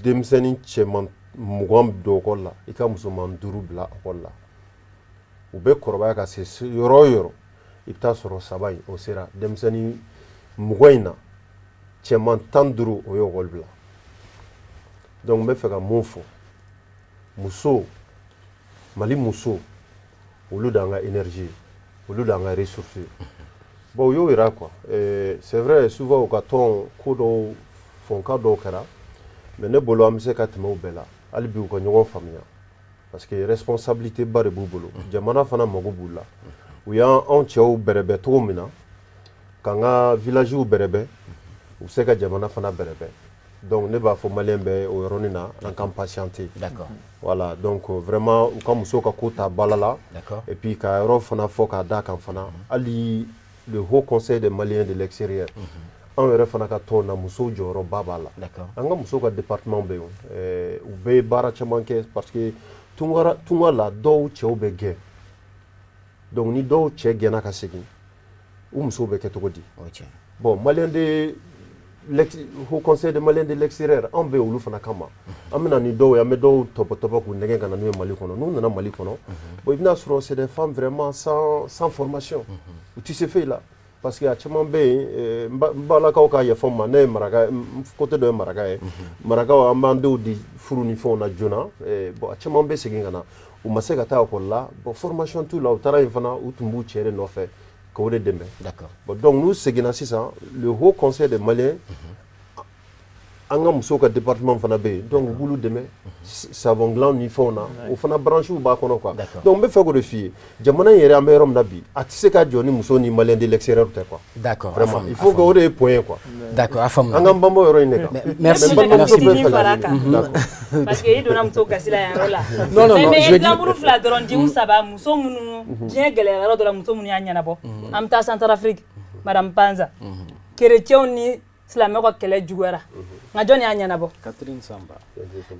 denmisɛnnin cɛman 20 don ekɔli la, i ka musoman 5 bila ekɔli la, u bɛ kɔrɔbaya ka se yɔrɔ o yɔrɔ, i bɛ taa sɔrɔ 3 in o sera denmisɛnnin 20 in na, cɛman 15 o ye ekɔli bila. Donc n bɛ fɛ ka mun fɔ, muso, Mali muso, olu d'an ka énergie ye, olu d'an ka ressource ye. Bon, u y'o yira quoi. C'est vrai, souvent u ka tɔn ko dɔw fɔnka dɔw kɛra, mais ne bolo an bɛ se ka tɛmɛ o bɛɛ la hali bi u ka ɲɔgɔn faamuya, parce que responsabilité ba de b'u bolo, jamana fana mago b'u la. U y'an cɛw bɛrɛbɛn cogo min na, k'an ka villagew bɛrɛbɛn, u bɛ se ka jamana fana bɛrɛbɛn. Donc ne b'a fɔ malien bɛɛ o yɔrɔnin na, an k'an patienter. D'accord. Voilà, donc vraiment u ka musow ka ko ta bala la. D'accord. Et puis ka yɔrɔ fana fɔ k'a d'a kan fana, hali le Haut Conseil des Maliens de l'extérieur, anw yɛrɛ fana ka tɔn na, musow jɔyɔrɔba b'a la. D'accord. An ka musow ka département bɛ yen, u bɛ baara caman kɛ, parce que tunga la dɔw cɛw bɛ gɛn. Donc ni dɔw cɛ gɛnna ka segin, u musow bɛ kɛ cogo di? Bon, Malien de Haut Conseil des Maliens de l'extérieur, anw bɛ olu fana kama. An bɛna ni dɔw ye, an bɛ dɔw tɔpɔtɔpɔ k'u nɛgɛn ka na n'u ye Mali kɔnɔ. N'u nana Mali kɔnɔ, bon, i bɛna sɔrɔ c'est des femmes vraiment sans formation. U tɛ se foyi la. Parce que a caman bɛ yen, n balakaw ka yafa n ma, ne ye maraka, côté dɔ ye maraka ye. Marakaw, an b'an denw di furu ni fɛnw na joona. Bon, a caman bɛ segin ka na, u ma se ka taa ekɔli la. Bon, formation t'u la, u taara yen fana, u tun b'u cɛ de nɔfɛ k'o de dɛmɛ. D'accord. Bon, donc n'u seginna sisan, le Haut Conseil des Maliens, an ka musow ka département fana bɛ yen, donc u b'olu dɛmɛ savon dilan ni fɛnw na, o fana branche b'a kɔnɔ quoi. Donc n bɛ fɛ k'o de f'i ye, jamana in yɛrɛ an bɛ yɔrɔ min na bi, a tɛ se ka jɔ ni muso ni malien de l'extérieur tɛ quoi. D'accord. Vraiment, il faut que o de ye point ye quoi. D'accord, a faamu. An k'an banba o yɔrɔ in de kan. Merci. Merci. Parce que i donna muso gasi la yan yɔrɔ la. Non non non, mais exemple fila dɔrɔn di u saba, muso minnu diɲɛ gɛlɛyara yɔrɔ dɔ la, muso minnu y'a ɲɛnabɔ. An bɛ taa Centrafrique, Madame Panza. Chrétiens ni silamɛw ka kɛlɛ juguyara, nka jɔnni y'a ɲɛnabɔ? Catherine Samba.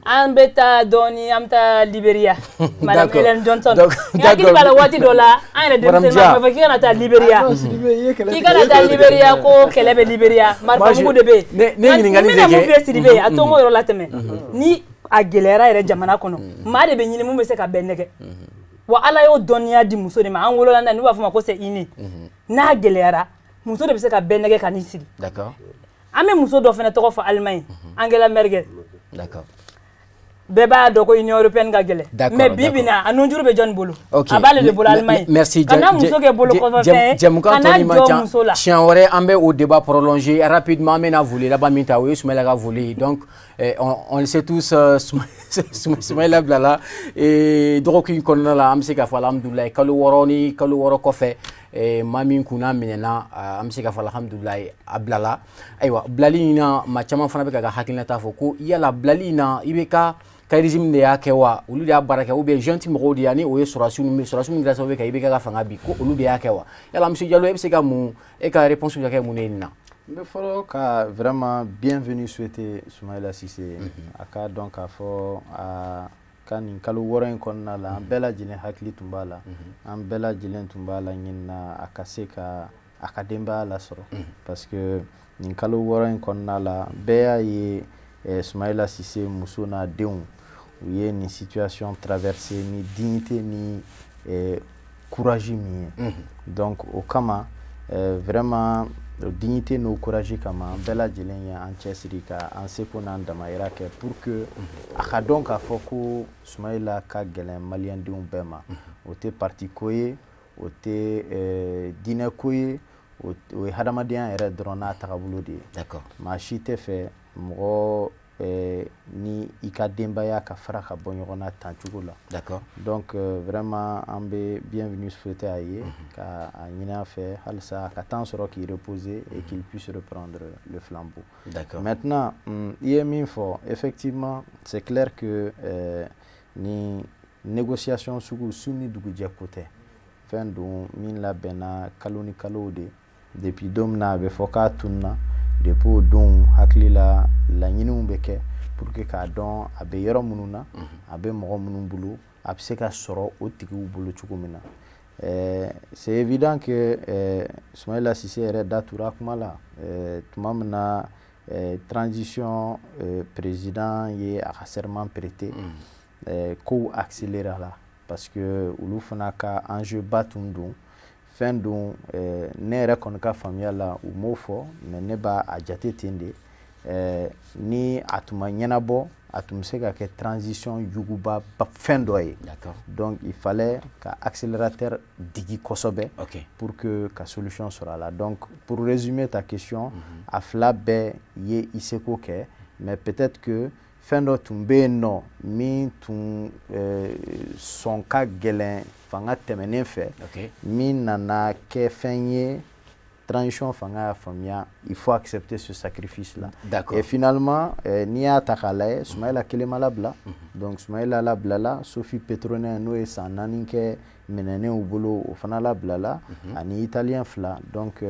An bɛ taa dɔɔni, an bɛ taa Liberia, Madame Helen Johnson. N hakili b'a la waati dɔ la, an yɛrɛ denmisɛnnin b'a fɔ k'i kana taa Liberia, k'i kana taa Liberia, ko kɛlɛ bɛ Liberia, marifamugu de bɛ yen. Ne ɲininkali de kɛ. N bɛna mun f'i ye Sidibe, a to n k'o yɔrɔ latɛmɛ. Ni a gɛlɛyara yɛrɛ jamana kɔnɔ, maa de bɛ ɲini mun bɛ se ka bɛn nɛgɛ. Wa Ala y'o dɔnniya di muso de ma, an wolola n'a ye, n'u b'a fɔ ma ko c'est inné. N'a gɛlɛyara, muso de bɛ se ka bɛn nɛgɛ ka n'i sigi. D'accord. An bɛ muso dɔ fana tɔgɔ fɔ Allemagne, Angela Merkel. D'accord. Bɛɛ b'a dɔn ko Union européenne ka gɛlɛn. Mais bi bi in na, a nunjuru bɛ jɔnni bolo? A b'ale de bolo Allemagne. Merci. Kana muso kɛ bolo kɔfɛfɛn ye, kana jɔ muso la. Siɲɛ wɛrɛ an bɛ o débat prolonger rapidement. An bɛna voler laban min ta, o ye Soumaïla ka voler. Donc on le sait tous, Soumaïla bilala dɔgɔkun in kɔnɔna la, an bɛ se k'a fɔ alhamdulilayi, kalo 6 ni kalo 6 kɔfɛ, maa min kunna minɛna, an bɛ se k'a fɔ alhamdulilayi, a bilala. Ayiwa, bilali in na, maa caman fana bɛ ka hakilinata fɔ ko yala bilali in na, i bɛ ka ka régime de y'a kɛ wa, olu de y'a baara kɛ, ou bien junte mɔgɔw de ya ni o ye sɔrɔdasiw min kɛra sababu ye ka IBK ka fanga bi, ko olu de y'a kɛ wa? Yala monsieur Diallo, e bɛ se ka mun, e ka réponse bɛ ka kɛ mun ye nin na? N bɛ fɔlɔ ka vraiment bienvenue souhaiter Soumaïla Cissé. A k'a dɔn k'a fɔ a ka nin kalo 6 in kɔnɔna la, an bɛɛ lajɛlen hakili tun b'a la, an bɛɛ lajɛlen tun b'a la ɲinina a ka se ka a ka denbaya lasɔrɔ, parce que nin kalo 6 in kɔnɔna la, bɛɛ y'a ye Soumaïla Cissé muso n'a denw u ye nin situation traversée ni dignité ni courage min ye. Donc o kama, vraiment, dignité n'o courage kama, an bɛɛ lajɛlen ye an cɛsiri ka an seko n'an damayira kɛ pour que a ka dɔn k'a fɔ ko Soumaïla ka gɛlɛn maliyɛndenw bɛɛ ma. O tɛ parti ko ye, o tɛ diinɛ ko ye, o ye hadamadenya yɛrɛ dɔrɔn n'a tagabolo de ye. Maa si tɛ fɛ mɔgɔ ni i ka denbaya ka fara ka bɔ ɲɔgɔn na tan cogo la. Donc vraiment, an bɛ bienvenue souhaiter a ye, ka a ɲini a fɛ halisa a ka temps sɔrɔ k'i reposer et qu'il puisse reprendre le flambeau. Maintenant, i ye min fɔ, effectivement, c'est clair que ni négociation sugu su ni dugujɛ ko tɛ, fɛn don min labɛnna kalo ni kalow de. Depuis don min na a bɛ fɔ k'a tununa, depuis o don hakili la laɲiniw bɛ kɛ pour que k'a dɔn a bɛ yɔrɔ minnu na, a bɛ mɔgɔ minnu bolo, a bɛ se ka sɔrɔ o tigiw bolo cogo min na. C'est évident que Soumaïla Cissé yɛrɛ da tura kuma la tuma min na transition président ye a ka serment prêté, kow accéléré la, parce que olu fana ka enjeu ba tun don. Fɛn don, ne yɛrɛ kɔni ka faamuya la, u m'o fɔ, mais ne b'a a jate ten de, ni a tun ma ɲɛnabɔ, a tun bɛ se ka kɛ transition juguba fɛn dɔ ye. Donc il fallait ka accélérateur digi kosɛbɛ pour que ka solution sɔrɔ a la. Donc pour résumer ta question, a fila bɛɛ ye i seko kɛ, mais peut-être que fɛn dɔ tun bɛ yen nɔ min tun sɔn ka gɛlɛn fanga tɛmɛnen fɛ, min nana kɛ fɛn ye transition fanga y'a faamuya, il faut accepter ce sacrifice là. Et finalement, n'i y'a ta k'a lajɛ, Soumaïla kelen ma labila. Donc Soumaïla labilala, Sophie Pétronin n'o ye san 4 kɛ minɛnenw bolo, o fana labilala, ani italien 2. Donc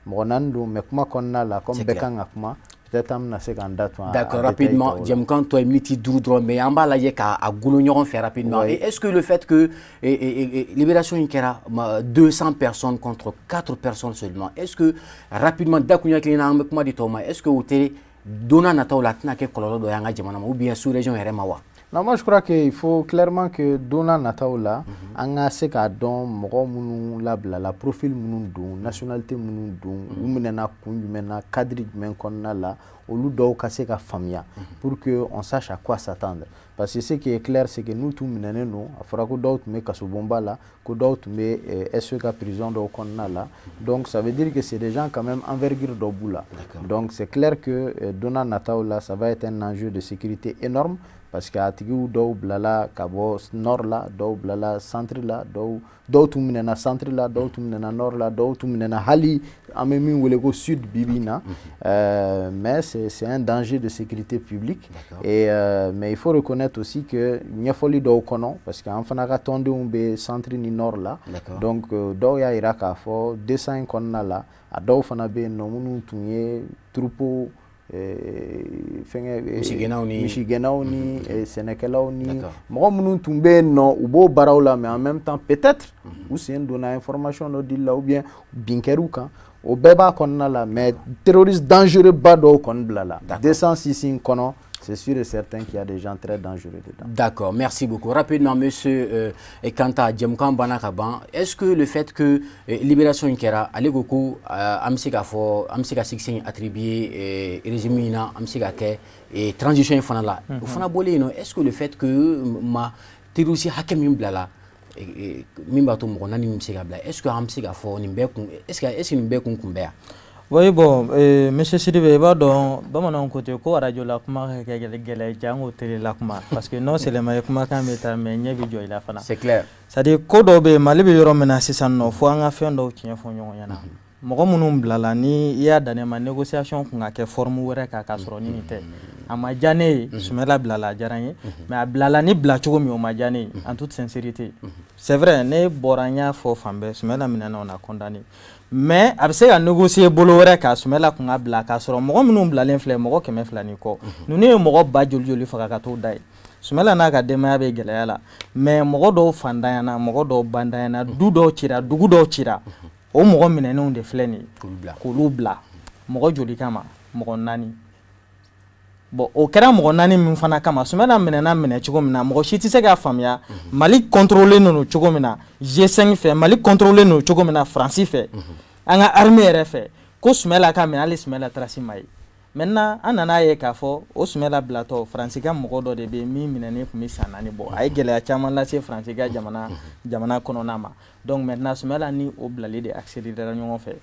mɔgɔ 4 don, mais kuma kɔnɔna la, comme bɛɛ kan ka kuma, peut-être an bɛna se k'an da tun. D'accord, rapidement, jɛmukan tɔ ye miniti 5 dɔrɔn, mais an b'a lajɛ k'a golo ɲɔgɔn fɛ rapidement. Et est-ce que le fait que libération in kɛra 200 personnes contre 4 personnes seulement, est-ce que rapidement, dakunya kelen na an bɛ kuma di tɔw ma, est-ce que o tɛ don n'a nataw la a tɛna kɛ kɔlɔlɔ dɔ ye an ka jamana ma ou bien sous-région yɛrɛ ma wa? Non, moi je crois qu'il faut clairement que don n'a nataw la, an ka se k'a dɔn mɔgɔ minnu labilala, profil minnu don, nationalité minnu don, u minɛna kun jumɛn na, cadre jumɛn kɔnɔna la, olu dɔw ka se ka faamuya pour que on sache à quoi s'attendre. Parce que ce qui est clair, c'est que n'u tun minɛnen don, a fɔra ko dɔw tun bɛ kasobonba la, ko dɔw tun bɛ SE ka prison dɔw kɔnɔna la. Donc ça veut dire que c'est des gens quand même envergure dɔ b'u la. Donc c'est clair que don n'a nataw la, ça va être un enjeu de sécurité énorme, parce que a tigiw dɔw bilala ka bɔ nord la, dɔw bilala centre la, dɔw tun minɛna centre la, dɔw tun minɛna nord la, dɔw tun minɛna hali an bɛ min wele ko sud bi bi in na. Mais c'est un danger de sécurité publique. Et mais il faut reconnaître aussi que ɲɛfɔli dɔw kɔnɔ, parce que an fana ka tɔndenw bɛ centre ni nord la, donc dɔw y'a yira k'a fɔ 200 in kɔnɔna la, a dɔw fana bɛ yen nɔ minnu tun ye troupeau, fɛngɛ, misigɛnnaw ni sɛnɛkɛlaw ni mɔgɔ minnu tun bɛ yen nɔ, u b'o baaraw la, mais en même temps peut-être u sen donna information dɔ dili la ou bien bin kɛr'u kan, o bɛɛ b'a kɔnɔna la. Mais terroriste dangereux ba dɔw kɔni bilala 206 in kɔnɔ. C'est sûr et certain qu'il y a des gens très dangereux dedans. D'accord, merci beaucoup. Rapidement, monsieur Kanta, jɛmukan banna ka ban, est-ce que le fait que libération in kɛra, ale ko ko an bɛ se k'a fɔ an bɛ se ka succès in attribuer régime in na, an bɛ se ka kɛ transition in fana la, o fana bɔlen yen nɔ, est-ce que le fait que ma terroriste hakɛ min bilala, min b'a to mɔgɔ 4 min bɛ se ka bila, est-ce que an bɛ se k'a fɔ nin bɛɛ kun, est-ce que nin bɛɛ kun bɛ yan? Oui, bon, monsieur Sidibé, i b'a dɔn bamananw ko ten ko arajo la kuma ka kɛ gɛlɛya jango télé la kuma, parce que non seulement i kumakan bɛ taa, mais ɲɛ bɛ jɔ i la fana. C'est clair. C'est à dire ko dɔw bɛ yen, Mali bɛ yɔrɔ min na sisan nɔ, fo an ka fɛn dɔw tiɲɛ fɔ ɲɔgɔn ɲɛna. Mɔgɔ minnu bilala, ni i y'a dan ne ma, négociation kun ka kɛ forme wɛrɛ kan k'a sɔrɔ ni nin tɛ. A ma diya ne ye, Soumaïla bilala, a diyara n ye, mais a bilala ni bila cogo min, o ma diya ne ye, en toute sincérité. C'est vrai, ne bɔra n y'a fɔ fan bɛɛ, Soumaïla minɛna, on a condamné, mais a bɛ se ka négocier bolo wɛrɛ kan. Soumaïla kun ka bila k'a sɔrɔ mɔgɔ minnu bilalen filɛ, mɔgɔ 200 ni kɔ, ninnu ye mɔgɔ ba joli joli faga ka t'o da ye. Soumaïla n'a ka denbaya bɛ gɛlɛya la, mais mɔgɔ dɔw fantanyana, mɔgɔ dɔw bandanyana, du dɔw cira, dugu dɔw cira. O mɔgɔ minɛnenw de filɛ nin ye, k'olu bila mɔgɔ joli kama? Mɔgɔ 4. Bon, o kɛra mɔgɔ 4 min fana kama, Soumaïla minɛna minɛ cogo min na, mɔgɔ si tɛ se k'a faamuya. Mali contrôlé don cogo min na G5 fɛ, Mali contrôlé don cogo min na Faransi fɛ, an ka armée yɛrɛ fɛ, ko Soumaïla ka minɛ, hali Soumaïla trace ma ye. Maintenant, an nana ye k'a fɔ o Soumaïla bilatɔ, Faransi ka mɔgɔ dɔ de bɛ yen min minɛnen tun bɛ san 4 bɔ. A ye gɛlɛya caman lase Faransi ka jamana kɔnɔna ma. Donc maintenant, Soumaïla ni o bilali de accélérera ɲɔgɔn fɛ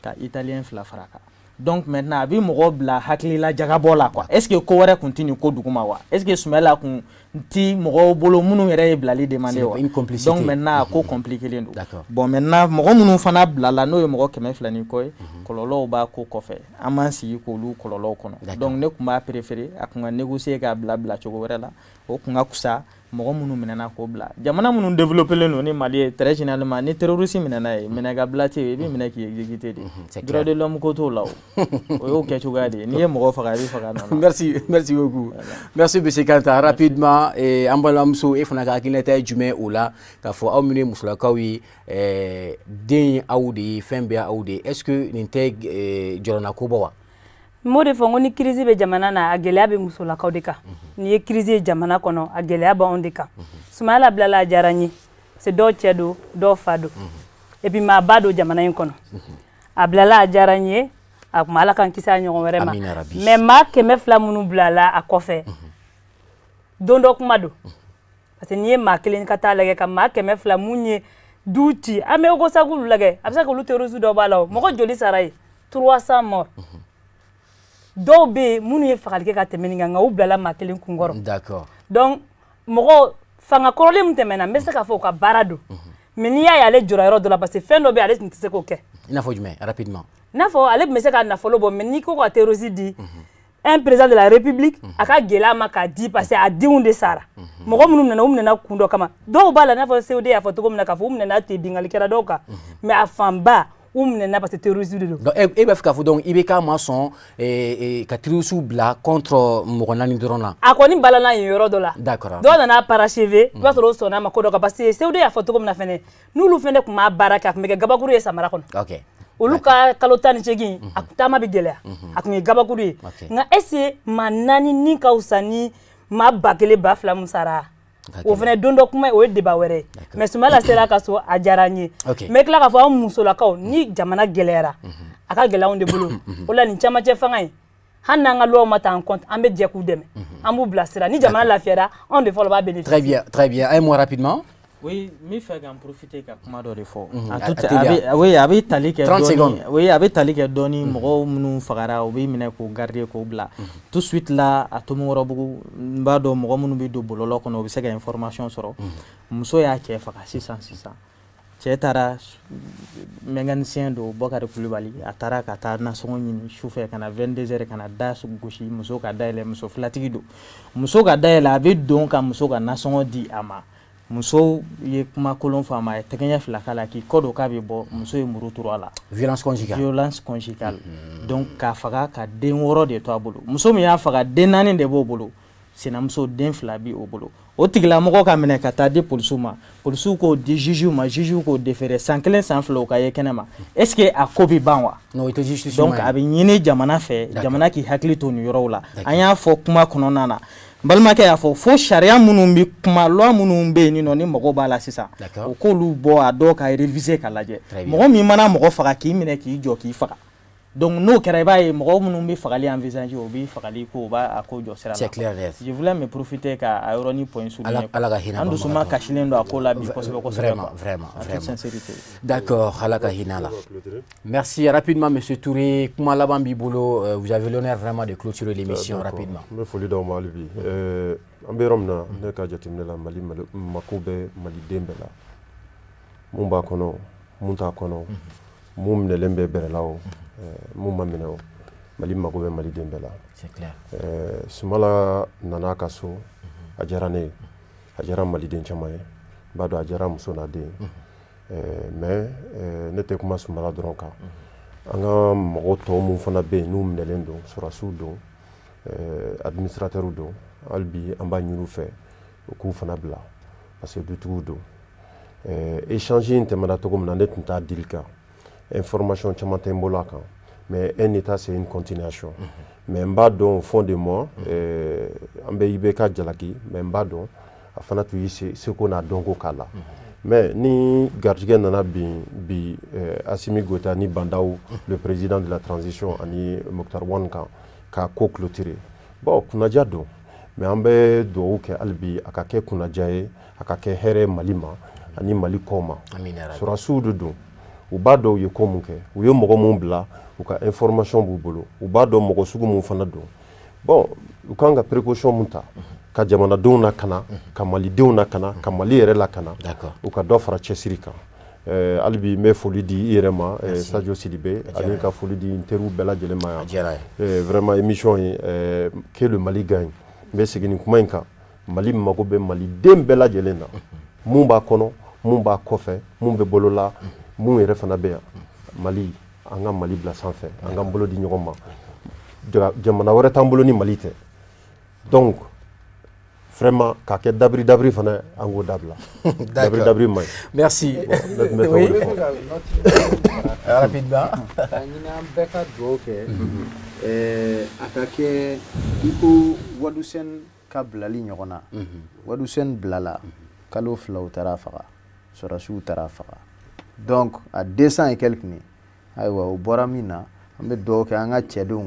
ka Italien 2 fara kan. Donc maintenant, a bɛ mɔgɔ bila hakilila jagabɔ la quoi. Est ce que ko wɛrɛ kun tɛ nin ko duguma wa? Est ce que Soumaïla kun ti mɔgɔw bolo minnu yɛrɛ ye bilali demandé wa? Donc maintenant, a ko compliqué len don. Bon, maintenant, mɔgɔ minnu fana bilala, n'o ye mɔgɔ 200 ni kɔ ye, kɔlɔlɔw b'a ko kɔfɛ, an m'an sigi k'olu kɔlɔlɔw kɔnɔ. Donc ne tun b'a préféré a kun ka négocier k'a bila cogo wɛrɛ la, o kun ka fisa mɔgɔ minnu minɛna k'o bila. Jamana minnu développé len don ni Mali ye, très généralement, ni terroriste minɛna ye, minɛ ka bila tɛ yen, i bɛ minɛ k'i exécuter de. Droit de l'homme ko t'o la, o o y'o kɛcogoya de ye. N'i ye mɔgɔ faga, i bɛ faga nɔ la. Merci, merci beaucoup. Merci monsieur Kanta. Rapidement, an balimamuso, e fana ka hakilinata ye jumɛn o la, k'a fɔ aw minnu ye musolakaw ye, den ye aw de ye, fɛn bɛɛ aw de ye, est ce que nin tɛ jɔrɔna ko bɔ wa? N b'o de fɔ, n ko ni crise bɛ jamana na, a gɛlɛya bɛ musolakaw de kan. N'i ye crise ye jamana kɔnɔ, a gɛlɛya b'anw de kan. Soumaïla bilala, a diyara n ye, parce que dɔw cɛ don, dɔw fa don, et puis maaba don jamana in kɔnɔ. A bilala, a diyara n ye, a kuma Ala k'an kisi a ɲɔgɔn wɛrɛ ma. Mais maa 200 minnu bilala a kɔfɛ, don dɔ kuma don, parce que n'i ye maa kelen ka taa lajɛ ka maa 200 mun ye du ci, an bɛ Ogosagu lajɛ, a bɛ se ka olu terroriste dɔ b'a la. O mɔgɔ joli sara ye? 300 morts. Dɔw bɛ yen minnu ye fagali kɛ ka tɛmɛ nin kan, nka u bilala maa kelen kunkɔrɔ. Donc mɔgɔ fanga kɔrɔlen min tɛmɛna, n bɛ se k'a fɔ u ka baara don, mais n'i y'a ye ale jɔra yɔrɔ dɔ la, parce que fɛn dɔ bɛ yen, ale tun tɛ se k'o kɛ. I n'a fɔ jumɛn, rapidement? I n'a fɔ ale tun bɛ se ka nafolo bɔ, mais n'i ko ka terroriste di un président de la République, a ka gɛlɛya ma k'a di, parce que a denw de sara. Mɔgɔ minnu minɛna, u minɛna kun dɔ kama. Dɔw b'a la, i n'a fɔ COD y'a fɔ cogo min na, k'a fɔ u minɛna ten, binkanni kɛra dɔw kan, mais a fanba, u minɛna parce que terroriste de don. Donc e b'a fɛ k'a fɔ donc IBK ma sɔn ka terroriste bila contre mɔgɔ 4 dɔrɔn na. A kɔni balana yen yɔrɔ dɔ la. D'accord. Dɔw nana parachever, i b'a sɔrɔ o sɔnna ma ko dɔ kan, parce que COD y'a fɔ cogo min na fɛnɛ, n'olu fɛnɛ tun m'a baara kɛ, a tun bɛ kɛ gabakuru ye samara kɔnɔ. Olu ka kalo 18, a taama bɛ gɛlɛya, a tun ye gabakuru ye. Nka est ce que maa 4 ni ka fisa ni maa 1000 2000 mun sara? O fana don dɔ kuma, o ye débat wɛrɛ ye. Mais Soumaïla sera ka so, a diyara n ye. N bɛ tila k'a fɔ anw musolakaw, ni jamana gɛlɛyara, a ka gɛlɛn anw de bolo. O la nin camancɛ fanga in, hali n'an ka loi ma ta en compte, an bɛ jɛ k'u dɛmɛ, an b'u bilasira. Ni jamana lafiyara, anw de fɔlɔ b'a bénéficier. Très bien, très bien. Un mot rapidement. Oui, n bɛ fɛ ka n profiter ka kuma dɔ de fɔ. Oui, a bɛ tali kɛ dɔɔni. Oui, a bɛ tali kɛ dɔɔni mɔgɔw minnu fagara, u bɛ minɛ k'u garder k'u bila. Tout de suite là, a Tomikɔrɔbugu, n b'a dɔn mɔgɔ minnu bɛ don bɔlɔlɔ kɔnɔ, u bɛ se ka information sɔrɔ. Muso y'a cɛ faga sisan sisan. Cɛ taara, mécanicien don, Bɔkari Kulubali, a taara ka taa nasɔngɔ ɲini sufɛ ka na 22 heures ka na da gosi muso ka dayɛlɛ, muso filatigi don. Muso ka dayɛlɛ, a bɛ don ka muso ka nasɔngɔ di a ma. Muso ye kuma kolon fɔ a ma, a ye tɛgɛ ɲɛ 2 k'a la, k'i kɔ don k'a bɛ bɔ, muso ye muru turu a la. Violence conjugale. Violence conjugale. Donc k'a faga ka den 6 de to a bolo. Muso min y'a faga, den 4 de b'o bolo. Sinamuso den 2 bi o bolo. O tigilamɔgɔ ka minɛ ka taa di polisiw ma, polisiw k'o di juge ma, juge k'o déféré, san 1 san 2 o ka ye kɛnɛ ma. Est ce que a ko bɛ ban wa? Non, o tɛ justice. Donc a bɛ ɲini jamana fɛ, jamana k'i hakili to nin yɔrɔw la. An y'a fɔ kuma kɔnɔna na, n balimakɛ y'a fɔ fo sariya minnu bɛ kuma, loi minnu bɛ yen nɔ, ni mɔgɔw b'a la sisan, o k'olu bɔ a dɔw ka réviser ka lajɛ. Mɔgɔ min mana mɔgɔ faga, k'i minɛ k'i jɔ k'i faga. Donc n'o kɛra, i b'a ye mɔgɔ minnu bɛ fagali envisager, o bɛ fagali ko, o b'a ko jɔ sira la. C'est clair net. Je voulais me profiter ka a yɔrɔnin point souligner. Ala ka hinɛ. An dusuma kasilen don a ko la bi kosɛbɛ kosɛbɛ. Vraiment, vraiment, en toute sincérité. D'accord, Ala ka hinɛ la. Merci rapidement monsieur Touré, kuma laban b'i bolo, vous avez l'honneur vraiment de clôturer l'émission rapidement. N bɛ foli d'aw ma hali bi. An bɛ yɔrɔ min na, ne ka jateminɛ la, Mali mako bɛ maliden bɛɛ la. Mun b'a kɔnɔ, mun t'a kɔnɔ, mun minɛlen bɛ bɛrɛ la o, mun ma minɛ o. Mali mago bɛ maliden bɛɛ la. C'est clair. Sumala nana a ka so, a diyara ne ye, a diyara maliden caman ye, n b'a dɔn a diyara muso n'a den ye. Mais ne tɛ kuma Sumala dɔrɔn kan. An ka mɔgɔ tɔw mun fana bɛ yen n'u minɛlen don, sɔrɔdasiw don, administrateurs don, hali bi an b'a ɲini u fɛ u k'u fana bila parce que dutigiw don. Échange in tɛmɛna cogo min na, ne tun t'a dili kan, information caman tɛ n bolo a kan, mais un état, c'est une continuation. Mais n b'a dɔn, au fond de moi, an bɛ IBK jalaki, mais n b'a dɔn a fana tun y'i seko n'a dɔnko k'a la. Mais ni garijɛgɛ nana bin bi Assimi Goïta ni Bah N'Daw, le président de la transition, ani Moctar Ouane kan ka ko clôturer, bon, kunnaja don. Mais an bɛ dugawu kɛ hali bi a ka kɛ kunnaja ye, a ka kɛ hɛrɛ Mali ma ani Mali kɔ ma. Sɔrɔdasiw de don, u b'a dɔn u ye ko mun kɛ, u ye mɔgɔ mun bila, u ka information b'u bolo, u b'a dɔn mɔgɔ sugu mun fana don. Bon, u kan ka précaution mun ta ka jamanadenw lakana, ka malidenw lakana, ka Mali yɛrɛ lakana, u ka dɔ fara cɛsiri kan. Hali bi n bɛ foli di i yɛrɛ ma, Sadio Sidibe, ani ka foli di n teriw bɛɛ lajɛlen ma yan. Vraiment, émission ye, que le Mali gagne. N bɛ segin nin kuma in kan: Mali mago bɛ maliden bɛɛ lajɛlen na, mun b'a kɔnɔ, mun b'a kɔfɛ, mun bɛ bolo la, mun yɛrɛ fana bɛ yan. Mali, an ka Mali bila sanfɛ, an k'an bolo di ɲɔgɔn ma. Jamana wɛrɛ t'an bolo ni Mali tɛ. Donc vraiment, k'a kɛ dabiri dabiri fana, an k'o dabila, dabiri dabiri man ɲi. Merci. Ne tun bɛ fɛ o de fɔ. Rapidement. K'a ɲini an bɛɛ ka dugawu kɛ a ka kɛ i ko Wadusɛn ka bilali ɲɔgɔn na. Wadusɛn bilala kalo 2, u taara faga, sɔrɔdasiw taara faga. Donc à 200 et quelques nin, ayiwa, o bɔra min na, an bɛ dugawu kɛ an ka cɛdenw,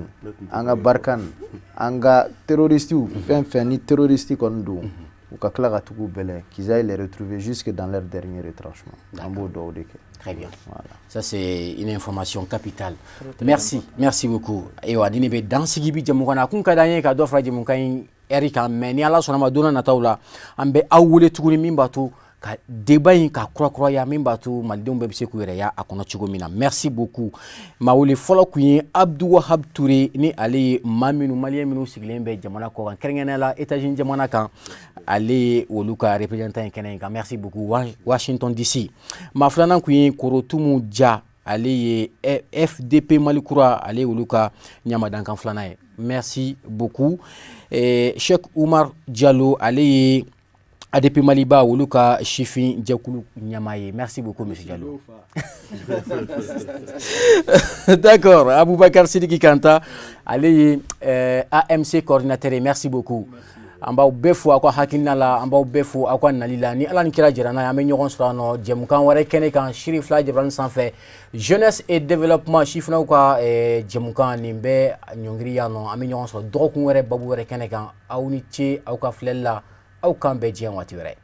an ka Barkhane, an ka terroristew, fɛn fɛn ni terroriste kɔni don, u ka tila ka tugu bɛlɛ, qu'ils aillent les retrouver jusque dans leur dernier retranchement. An b'o dugawu de kɛ. Très bien. Voilà. Ça, c'est une information capitale. Merci. Merci beaucoup. Ayiwa, ni ne bɛ dansigi bi jamukan na, a kun ka d'an ye ka dɔ fara jamukan in ɛri kan, mais ni Ala sɔnna ma, don n'a nataw la, an bɛ aw wele tuguni min b'a to ka débat in ka kurakuraya, min b'a to malidenw bɛɛ bɛ se k'u yɛrɛ ya a kɔnɔ cogo min na. Merci beaucoup. Maa wele fɔlɔ kun ye Abdou Wahab Touré, ni ale ye maa minnu, malien minnu sigilen bɛ jamana kɔ kan, kɛrɛnkɛrɛnnenya la États-Unis jamana kan, ale ye olu ka représentant ye kɛnɛ in kan. Merci beaucoup, Washington DC. Maa filanan kun ye Korotumu Ja, ale ye FDP Mali Kura, ale ye olu ka ɲamadankan filanan ye. Merci beaucoup. Cheikh Oumar Diallo, ale ye ADP Maliba, olu ka sifin jɛkulu ɲɛmaa ye. Merci beaucoup, monsieur Diallo. D'accord. Aboubacar Sidiki Kanta, ale ye AMC coordinateur ye. Merci beaucoup. An b'aw bɛɛ fo aw ka hakilina la, an b'aw bɛɛ fo aw ka nali la. Ni Ala ni kira jɛra n'a ye, an bɛ ɲɔgɔn sɔrɔ yan nɔ jɛmukan wɛrɛ kɛnɛ kan, Siri fila jabarani sanfɛ, jeunesse et développement, sifinnaw ka jɛmukan nin bɛ ɲɔngiri yan nɔ. An bɛ ɲɔgɔn sɔrɔ dɔgɔkun wɛrɛ, babu wɛrɛ kɛnɛ kan. Aw ni ce aw ka filɛli la, aw k'an bɛn diɲɛ waati wɛrɛ.